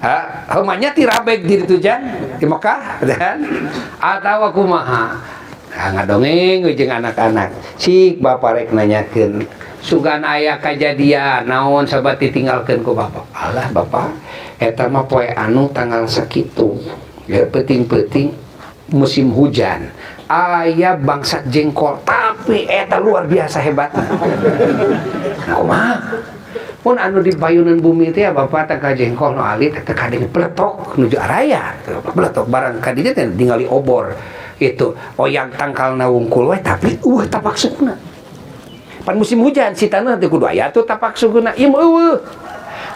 Ha, heuh ti rabeg di ditu jan di Mekah dan atawa kumaha? Nah, ngadongeng jeung anak-anak. Cik bapak rek nanyakeun sugan aya kajadian naon sabat ditinggalkeun ku bapak. "Alah bapak, eta mah poe anu tanggal sakitu. Ya peuting-peuting musim hujan. Aya bangsat jengkol tapi eta luar biasa hebat." Nah, kumaha? Pun anu di payunan bumi teh ya bapak tangkal jengkol nu alit eta kadenge peletok nuju araya. Peletok barang kadinya teh ningali obor itu oyang tangkalna wungkul we tapi eueuh tapak sukuna. Pan musim hujan si tanah teh kudu aya tuh tapak sukuna ieu mah eueuh.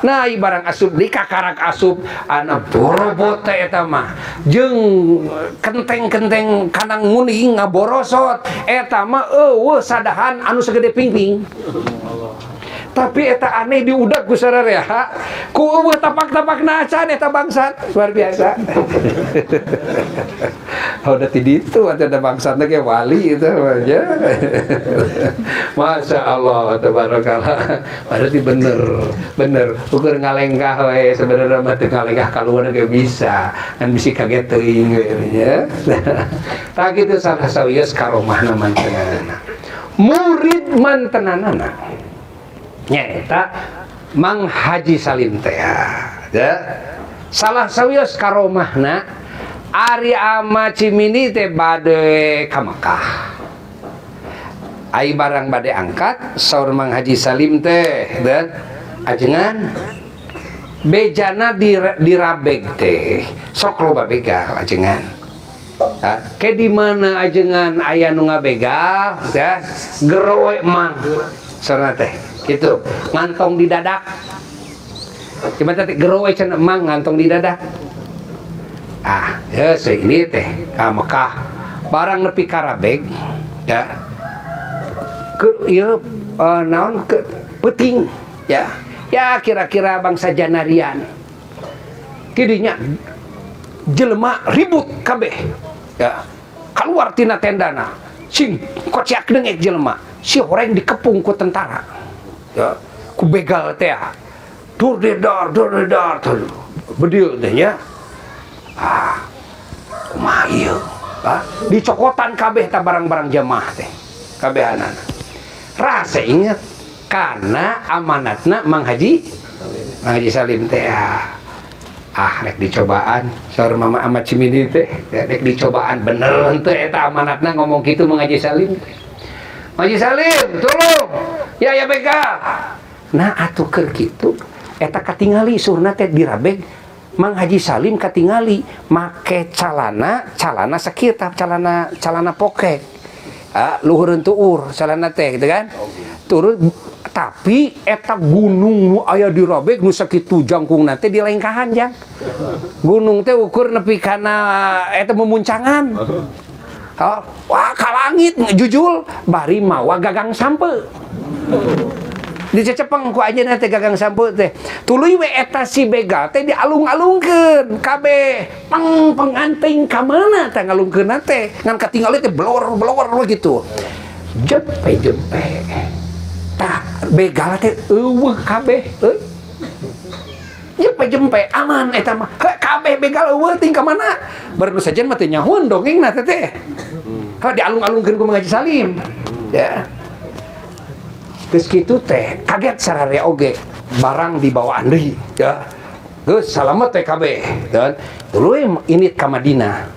Nah, ieu barang asup di kakarak asup ana borobot teh eta mah. Jeung kenteng-kenteng kanang muning ngaborosot eta mah eueuh sadahan anu segede pingping. Tapi eta aneh diudak ku sararea ku eueuh tapak-tapak acan eta bangsat luar biasa. Udah ti ditu atuh ada bangsatna ge wali itu aja. Masya Allah tabarakallah. Berarti bener, bener. Ukur ngalengkah we sebenarnya mah teu ngalengkah kaluar ge bisa. Kan bisi kaget teuing we nya. Tah kitu salah sawios karomahna mantenanana. Murid mantenanana nyaeta Mang Haji Salim teh ya. Salah sawios karomahna ari ama Cimindi teh bade ka Mekah. Ai barang bade angkat saur Mang Haji Salim teh dan ajengan bejana dirabeg teh sok loba begal ajengan. Ha, ke di mana ajengan aya nu ngabegal ya gerowe mang saurna teh gitu ngantong di dadak. Cuma teh gerowe cenah mang ngantong di dadak. Ah, ya ini teh ka Mekah barang nepi ka Rabeg ya. Ke ieu naon ke peuting ya. Ya kira-kira bangsa Janarian. Tidinya jelema ribut kabeh. Ya. Keluar tina tendana. Sing kociak dengek jelema. Si horeng dikepung ku tentara. Ya, ku begal teh. Dur dedar, dur dedar, bedil teh nya. Ah, kumaha ieu? Ah, dicokotan kabeh ta barang-barang jamaah teh. Kabehanana. Rasa inget karena amanatna Mang Haji Salim teh. Ah, rek dicobaan saur Mama Ahmad Cimindi teh, rek dicobaan bener henteu eta amanatna ngomong kitu Mang Haji Salim teh. Mang Haji Salim, tolong. Ya ya begal. Nah atuh keur kitu eta katingali surna teh dirabeg Mang Haji Salim katingali make calana, calana sakieu calana calana pokek. Ah, luhureun tuur calana teh gitu kan. Turun tapi eta gunung nu aya dirabeg nu sakitu jangkungna teh dilengkahan jang. Gunung teh ukur nepi kana eta memuncangan. Oh, wah ka langit jujul bari mawa gagang sampe. Dicecepeng ku anjeunna teh gagang sampe teh. Tuluy we eta si begal teh dialung-alungkeun kabeh. Peng penganting ka mana teh ngalungkeunna teh. Ngan katingali teh blor-blor gitu. Jempe-jempe. Tah begal teh eueuh kabeh euy. Jempe-jempe aman eta mah. Kabeh begal eueuh ting ka mana? Baru sajen mah teu nyahoeun dongengna teh teh. Ha dialung-alungkeun ku Mang Haji Salim. Ya. Geus kitu teh kaget sararea oge barang dibawaan deui ya. Geus salamet teh kabeh dan tuluy init ka Madinah.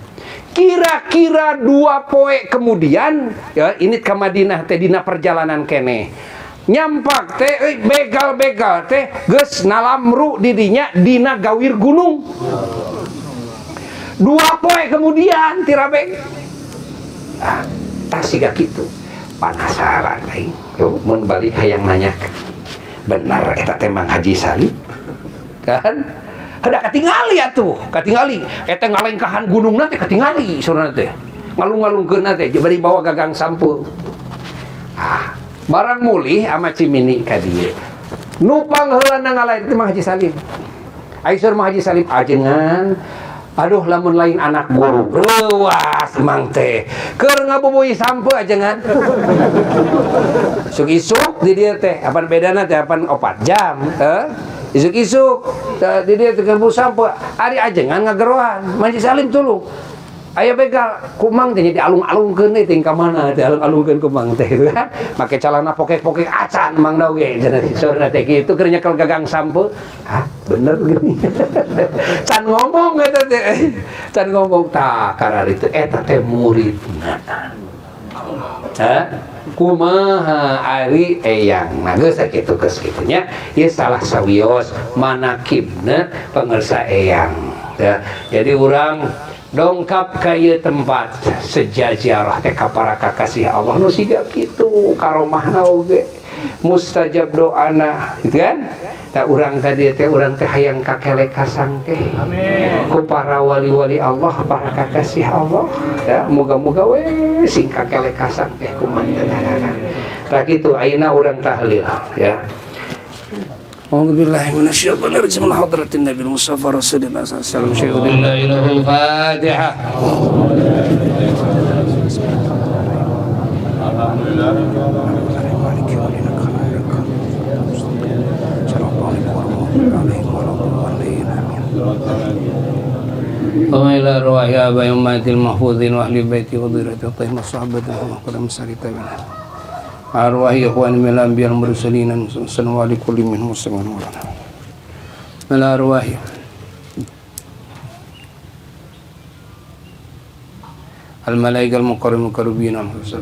Kira-kira 2 poe kemudian ya init ka Madinah teh dina perjalanan keneh. Nyampak teh euy begal-begal teh geus nalamru di dinya dina gawir gunung. 2 poe kemudian tirabeg. Ah, tas siga kitu. Penasaran aing. Mun balik hayang nanya. Benar eta teh Mang Haji Salim? Kan? Hada katingali atuh, katingali. Eta ngalengkahan gunungna teh katingali saurna teh. Ngalung-ngalungkeunna teh bari bawa gagang sampeu. Ah, barang mulih ama Cimini ka dieu. Nu pangheulana ngalain teh Mang Haji Salim. Ai saur Mang Haji Salim ajengan. Aduh lamun lain anak guru reuas mang teh keur ngabubui sampeu ajengan. Isuk-isuk di dieu teh apan bedana teh apan 4 jam heuh. Isuk-isuk di dieu teh ngabubuy sampeu ari ajengan ngagerohan Mang Haji Salim tulung. Aya begal kumang teh jadi alung-alungkeun teh ka mana teh alung-alungkeun kumang teh gitu kan. Make calana pokek-pokek acan mang da oge cenah saurna teh kitu keur nyekel gagang sampeu. Hah, bener gini. Can ngomong eta teh. Can ngomong tah kararitu eta teh muridna. Hah? Kumaha ari eyang. Nah geus sakitu geus kitu nya. Ieu salah sawios manakibna pangersa eyang. Ya, jadi urang dongkap ka ieu tempat sejajarah teh ka para kakasih Allah nu siga kitu karomahna oge mustajab doana gitu kan. Tah urang tadi teh urang teh hayang kakelek kasang teh. Amin. Ku para wali-wali Allah, para kakasih Allah ya, moga-moga we sing kakelek kasang teh kumaha. Tah kitu ayeuna urang tahlil ya. أعوذ بالله من الشيطان الرجيم من حضرة النبي المصطفى رسول الله صلى الله عليه وسلم. له الفاتحة. وإلى أرواح آباء أمهات المحفوظين وأهل بيته وذريته الطيبين والصحابة وقدم الساري تابعين أرواح إخوان من الأنبياء المرسلين السلام على كل منهم والسلام على أرواح الملائكة المقربين المقربين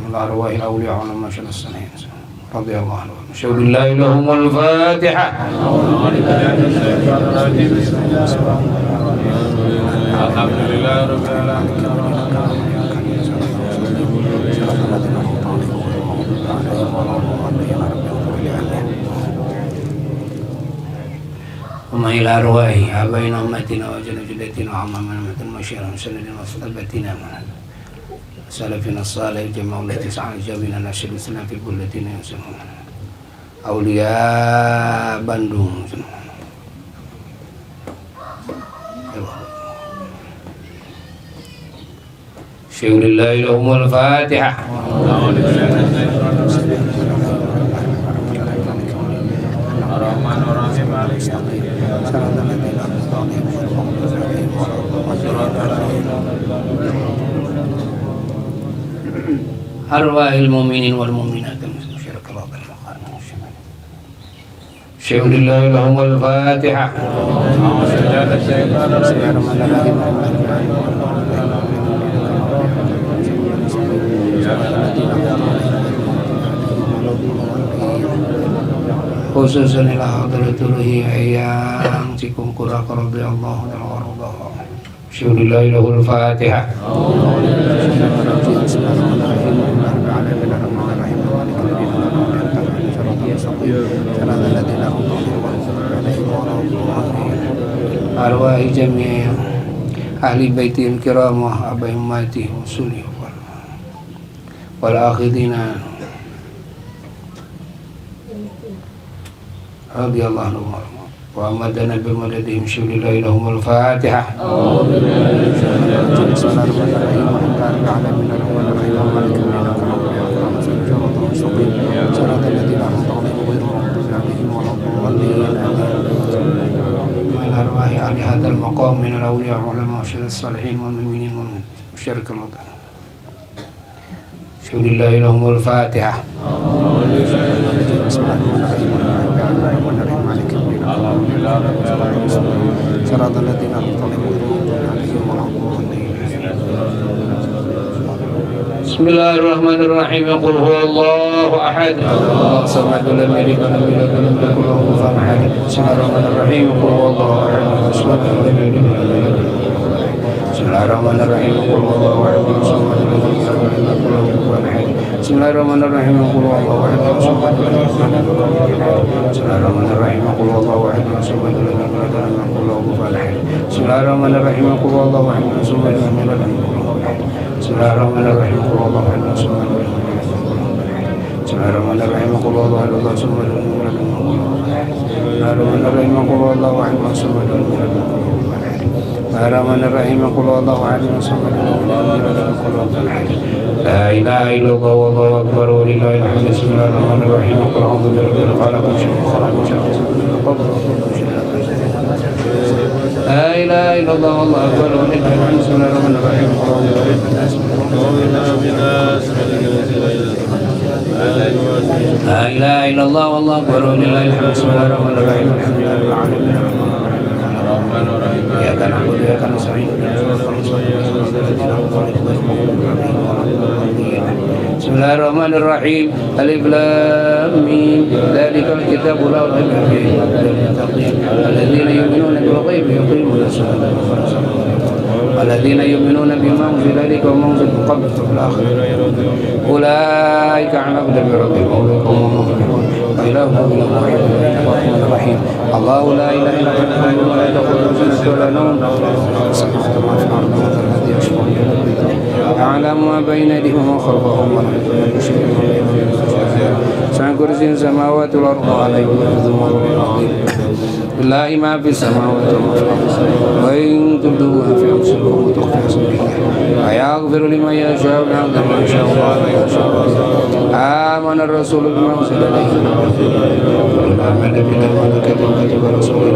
الأرواح الأولياء والمشايخ الصالحين رضي الله عنهم. شهد الله لهم الفاتحة. الحمد لله رب العالمين. وما إلى أرواح آبائنا وأمهاتنا وجداتنا وعمامنا ومشايخنا وسندنا وصحبتنا سلفنا الصالح جميع التي سعى جابنا نشر الإسلام في بلدنا يسلمون أولياء Bandung. شهد الله لهم الفاتحة. أرواح المؤمنين والمؤمنات شيخ لله لهم الفاتحة. Khususan ila hadratul yang cikungkur radhiyallahu ta'ala anhu. Syekh lillahi lahul Fatihah. Arwah jami' ahli baitil kiram wa abai ummati usuli wal akhidina radhiyallahu anhum wa amadana bi madadihim syulillahi lahumul Fatihah. من أرواح أهل هذا المقام من الأولياء والعلماء والصالحين والمؤمنين والمشارك الوطن. شهد الله لهم الفاتحة. بسم الله الرحمن الرحيم. قل هو الله أحد الله الصمد لم يلد ولم يولد ولم يكن له كفوا أحد. بسم الله الرحمن الرحيم. قل هو الله أحد الصمد لم يلد ولم يولد. بسم الله الرحمن الرحيم. قل هو الله أحد الصمد لم يلد ولم يكن له كفوا أحد. بسم الله الرحمن الرحيم. قل هو الله أحد الصمد لم يلد ولم يولد. بسم الله الرحمن الرحيم. قل هو الله أحد الصمد لم يلد ولم يكن له كفوا أحد. بسم الله الرحمن الرحيم. قل هو الله أحد الصمد لم يلد ولم يكن له كفوا أحد. بسم الله الرحمن الرحيم. قل هو الله أحد الصمد لم يلد ولم يكن له كفوا أحد. بسم الله الرحمن الرحيم. قل هو الله أحد الصمد لم يلد ولم يكن له كفوا أحد. بسم الله الرحمن الرحيم. قل هو الله أحد الصمد لم يلد ولم يكن له كفوا أحد. بسم الله الرحمن الرحيم. قل هو الله أحد الصمد لم يلد ولم يكن له كفوا أحد. لا إله إلا الله والله أكبر ولله الحمد. بسم الله الرحمن الرحيم. قل أعوذ برب الفلق من شر ما خلق ومن شر القبر ومن شر. لا إله إلا الله والله أكبر ولله الحمد. بسم الله الرحمن الرحيم. قل أعوذ برب الناس. لا إله إلا الله والله أكبر ولله الحمد. بسم الله الرحمن الرحيم. الحمد لله رب العالمين. إياك نعبد وإياك نستعين. بسم الله الرحمن الرحيم. ألف لام ميم ذلك الكتاب لا ريب فيه للمتقين الذين يؤمنون بالغيب ويقيمون الصلاة والذين يؤمنون بما أنزل إليك وما أنزل من قبلك وفي الآخرة أولئك على هدى من ربهم وأولئك هم المفلحون. وإلهكم إله واحد الرحمن الرحيم. الله لا إله إلا هو الحي لا تأخذه سنة ولا نوم يعلم ما بين أيديهم وما خلفهم ولا يحيطون بشيء من علمه. وسع كرسيه السماوات والأرض وعليه العظيم. لله ما في السماوات وما في الأرض وإن تبدوا ما في أنفسكم وتخفوا فيه ويغفر لمن يشاء ويعذب من يشاء. آمن الرسول بما أنزل إليه آمن بالله وملائكته وكتبه ورسوله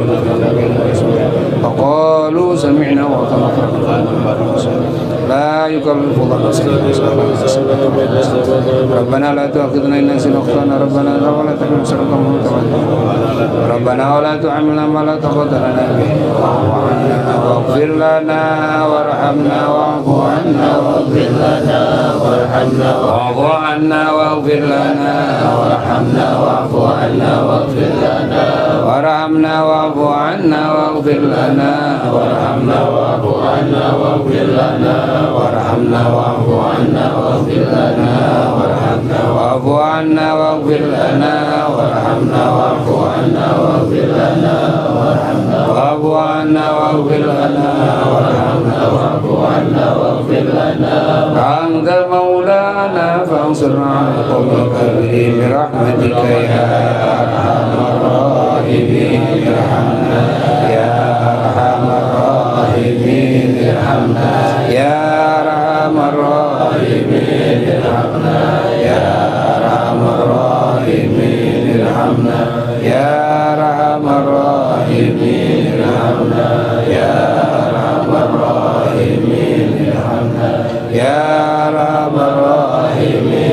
وقالوا سمعنا وأطعنا. لا يكلف الله نفسا إلا وسعها. ربنا لا تؤاخذنا إن نسينا أو أخطأنا. ربنا ولا تحمل ربنا ولا تحملنا ما لا طاقة لنا به واغفر لنا وارحمنا واعف عنا واغفر لنا وارحمنا واعف عنا واغفر لنا وارحمنا واعف عنا واغفر لنا وارحمنا واعف عنا واغفر لنا وارحمنا واعف عنا واغفر لنا وارحمنا واعف عنا واغفر لنا وارحمنا واعف عنا واغفر لنا وارحمنا واعف عنا واغفر لنا وارحمنا واعف عنا واغفر لنا وارحمنا واعف عنا واغفر لنا. أنت مولانا فانصرنا على القوم الكافرين برحمتك يا أرحم الراحمين. ارحمنا يا أرحم الراحمين. ارحمنا يا أرحم الراحمين. ارحمنا يا أرحم الراحمين. ارحمنا يا أرحم الراحمين. ارحمنا يا أرحم الراحمين. ارحمنا يا أرحم الراحمين.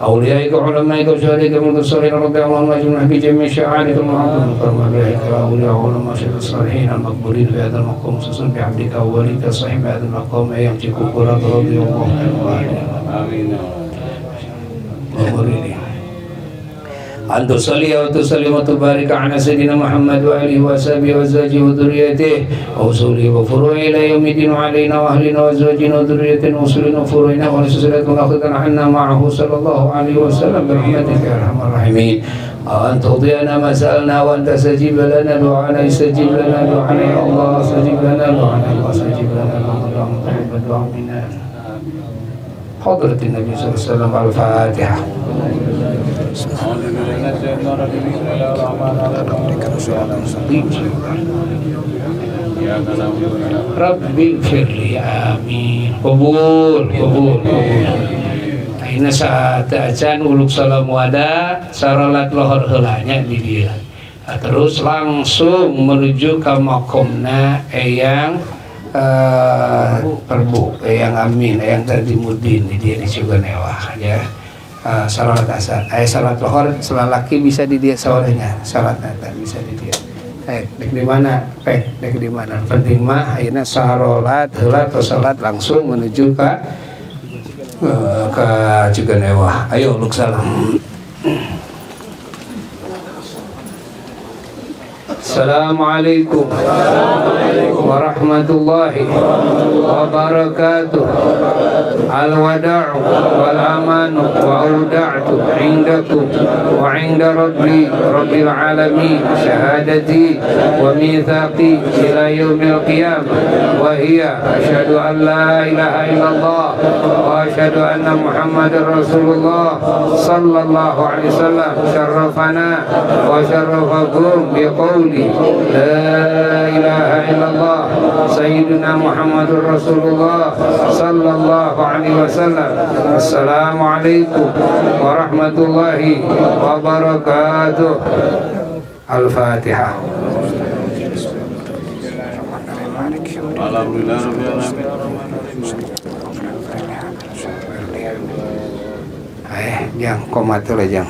أوليائك وعلمائك وشهدائك من الصالحين رضي الله عنهم أجمعين بجميع شعائرك المعظم كرم أوليائك وأولياء علماء الصالحين المقبولين في هذا المقام خصوصا بعبدك ووليك صاحب هذا المقام أيام تكبرات رضي الله عنه. آمين. أن تصلي وتسلم وتبارك على سيدنا محمد وآله وصحبه وأزواجه وذريته وأصوله وفروعه إلى يوم الدين وعلينا وأهلنا وأزواجنا وذريتنا وأصولنا وفروعنا ولسلسلة الأخذ عنا معه صلى الله عليه وسلم برحمتك يا أرحم الراحمين. أن تضيعنا ما سألنا وأن تستجيب لنا دعانا، استجب لنا دعانا يا الله، استجب لنا دعانا يا الله، استجب لنا دعانا اللهم تقبل دعاء منا. حضرة النبي صلى الله عليه وسلم. الفاتحة. Rabbi firli amin. Qabul qabul qabul. Ayeuna saat acan uluk salam wada sarolat lohor heula nya di dieu. Terus langsung menuju ke makomna Eyang Perbu, Eyang Amin, Eyang Tarjimudin di dieu di Ciganewah ya. Salat asar, salat lohor selalaki bisa di dia sauranya, salat nata bisa di dia. Dek di mana? Dek di mana? Penting mah ayeuna sarolat heula atau salat langsung menuju ke Ciganewah. Ayo uluk salam. Assalamualaikum warahmatullahi wabarakatuh. Al-wada'u wal amanu wa auda'tu indakum wa inda rabbi rabbil alamin syahadati wa mithaqi ila yaumil qiyamah wa hiya asyhadu an la ilaha illallah wa asyhadu anna muhammadar rasulullah sallallahu alaihi wasallam. Syarrafana wa syarrafakum biqauli la ilaha illallah sayyidina Muhammadur Rasulullah sallallahu alaihi wasallam. Assalamualaikum warahmatullahi wabarakatuh. Al-Fatihah. Jang komat lah jang.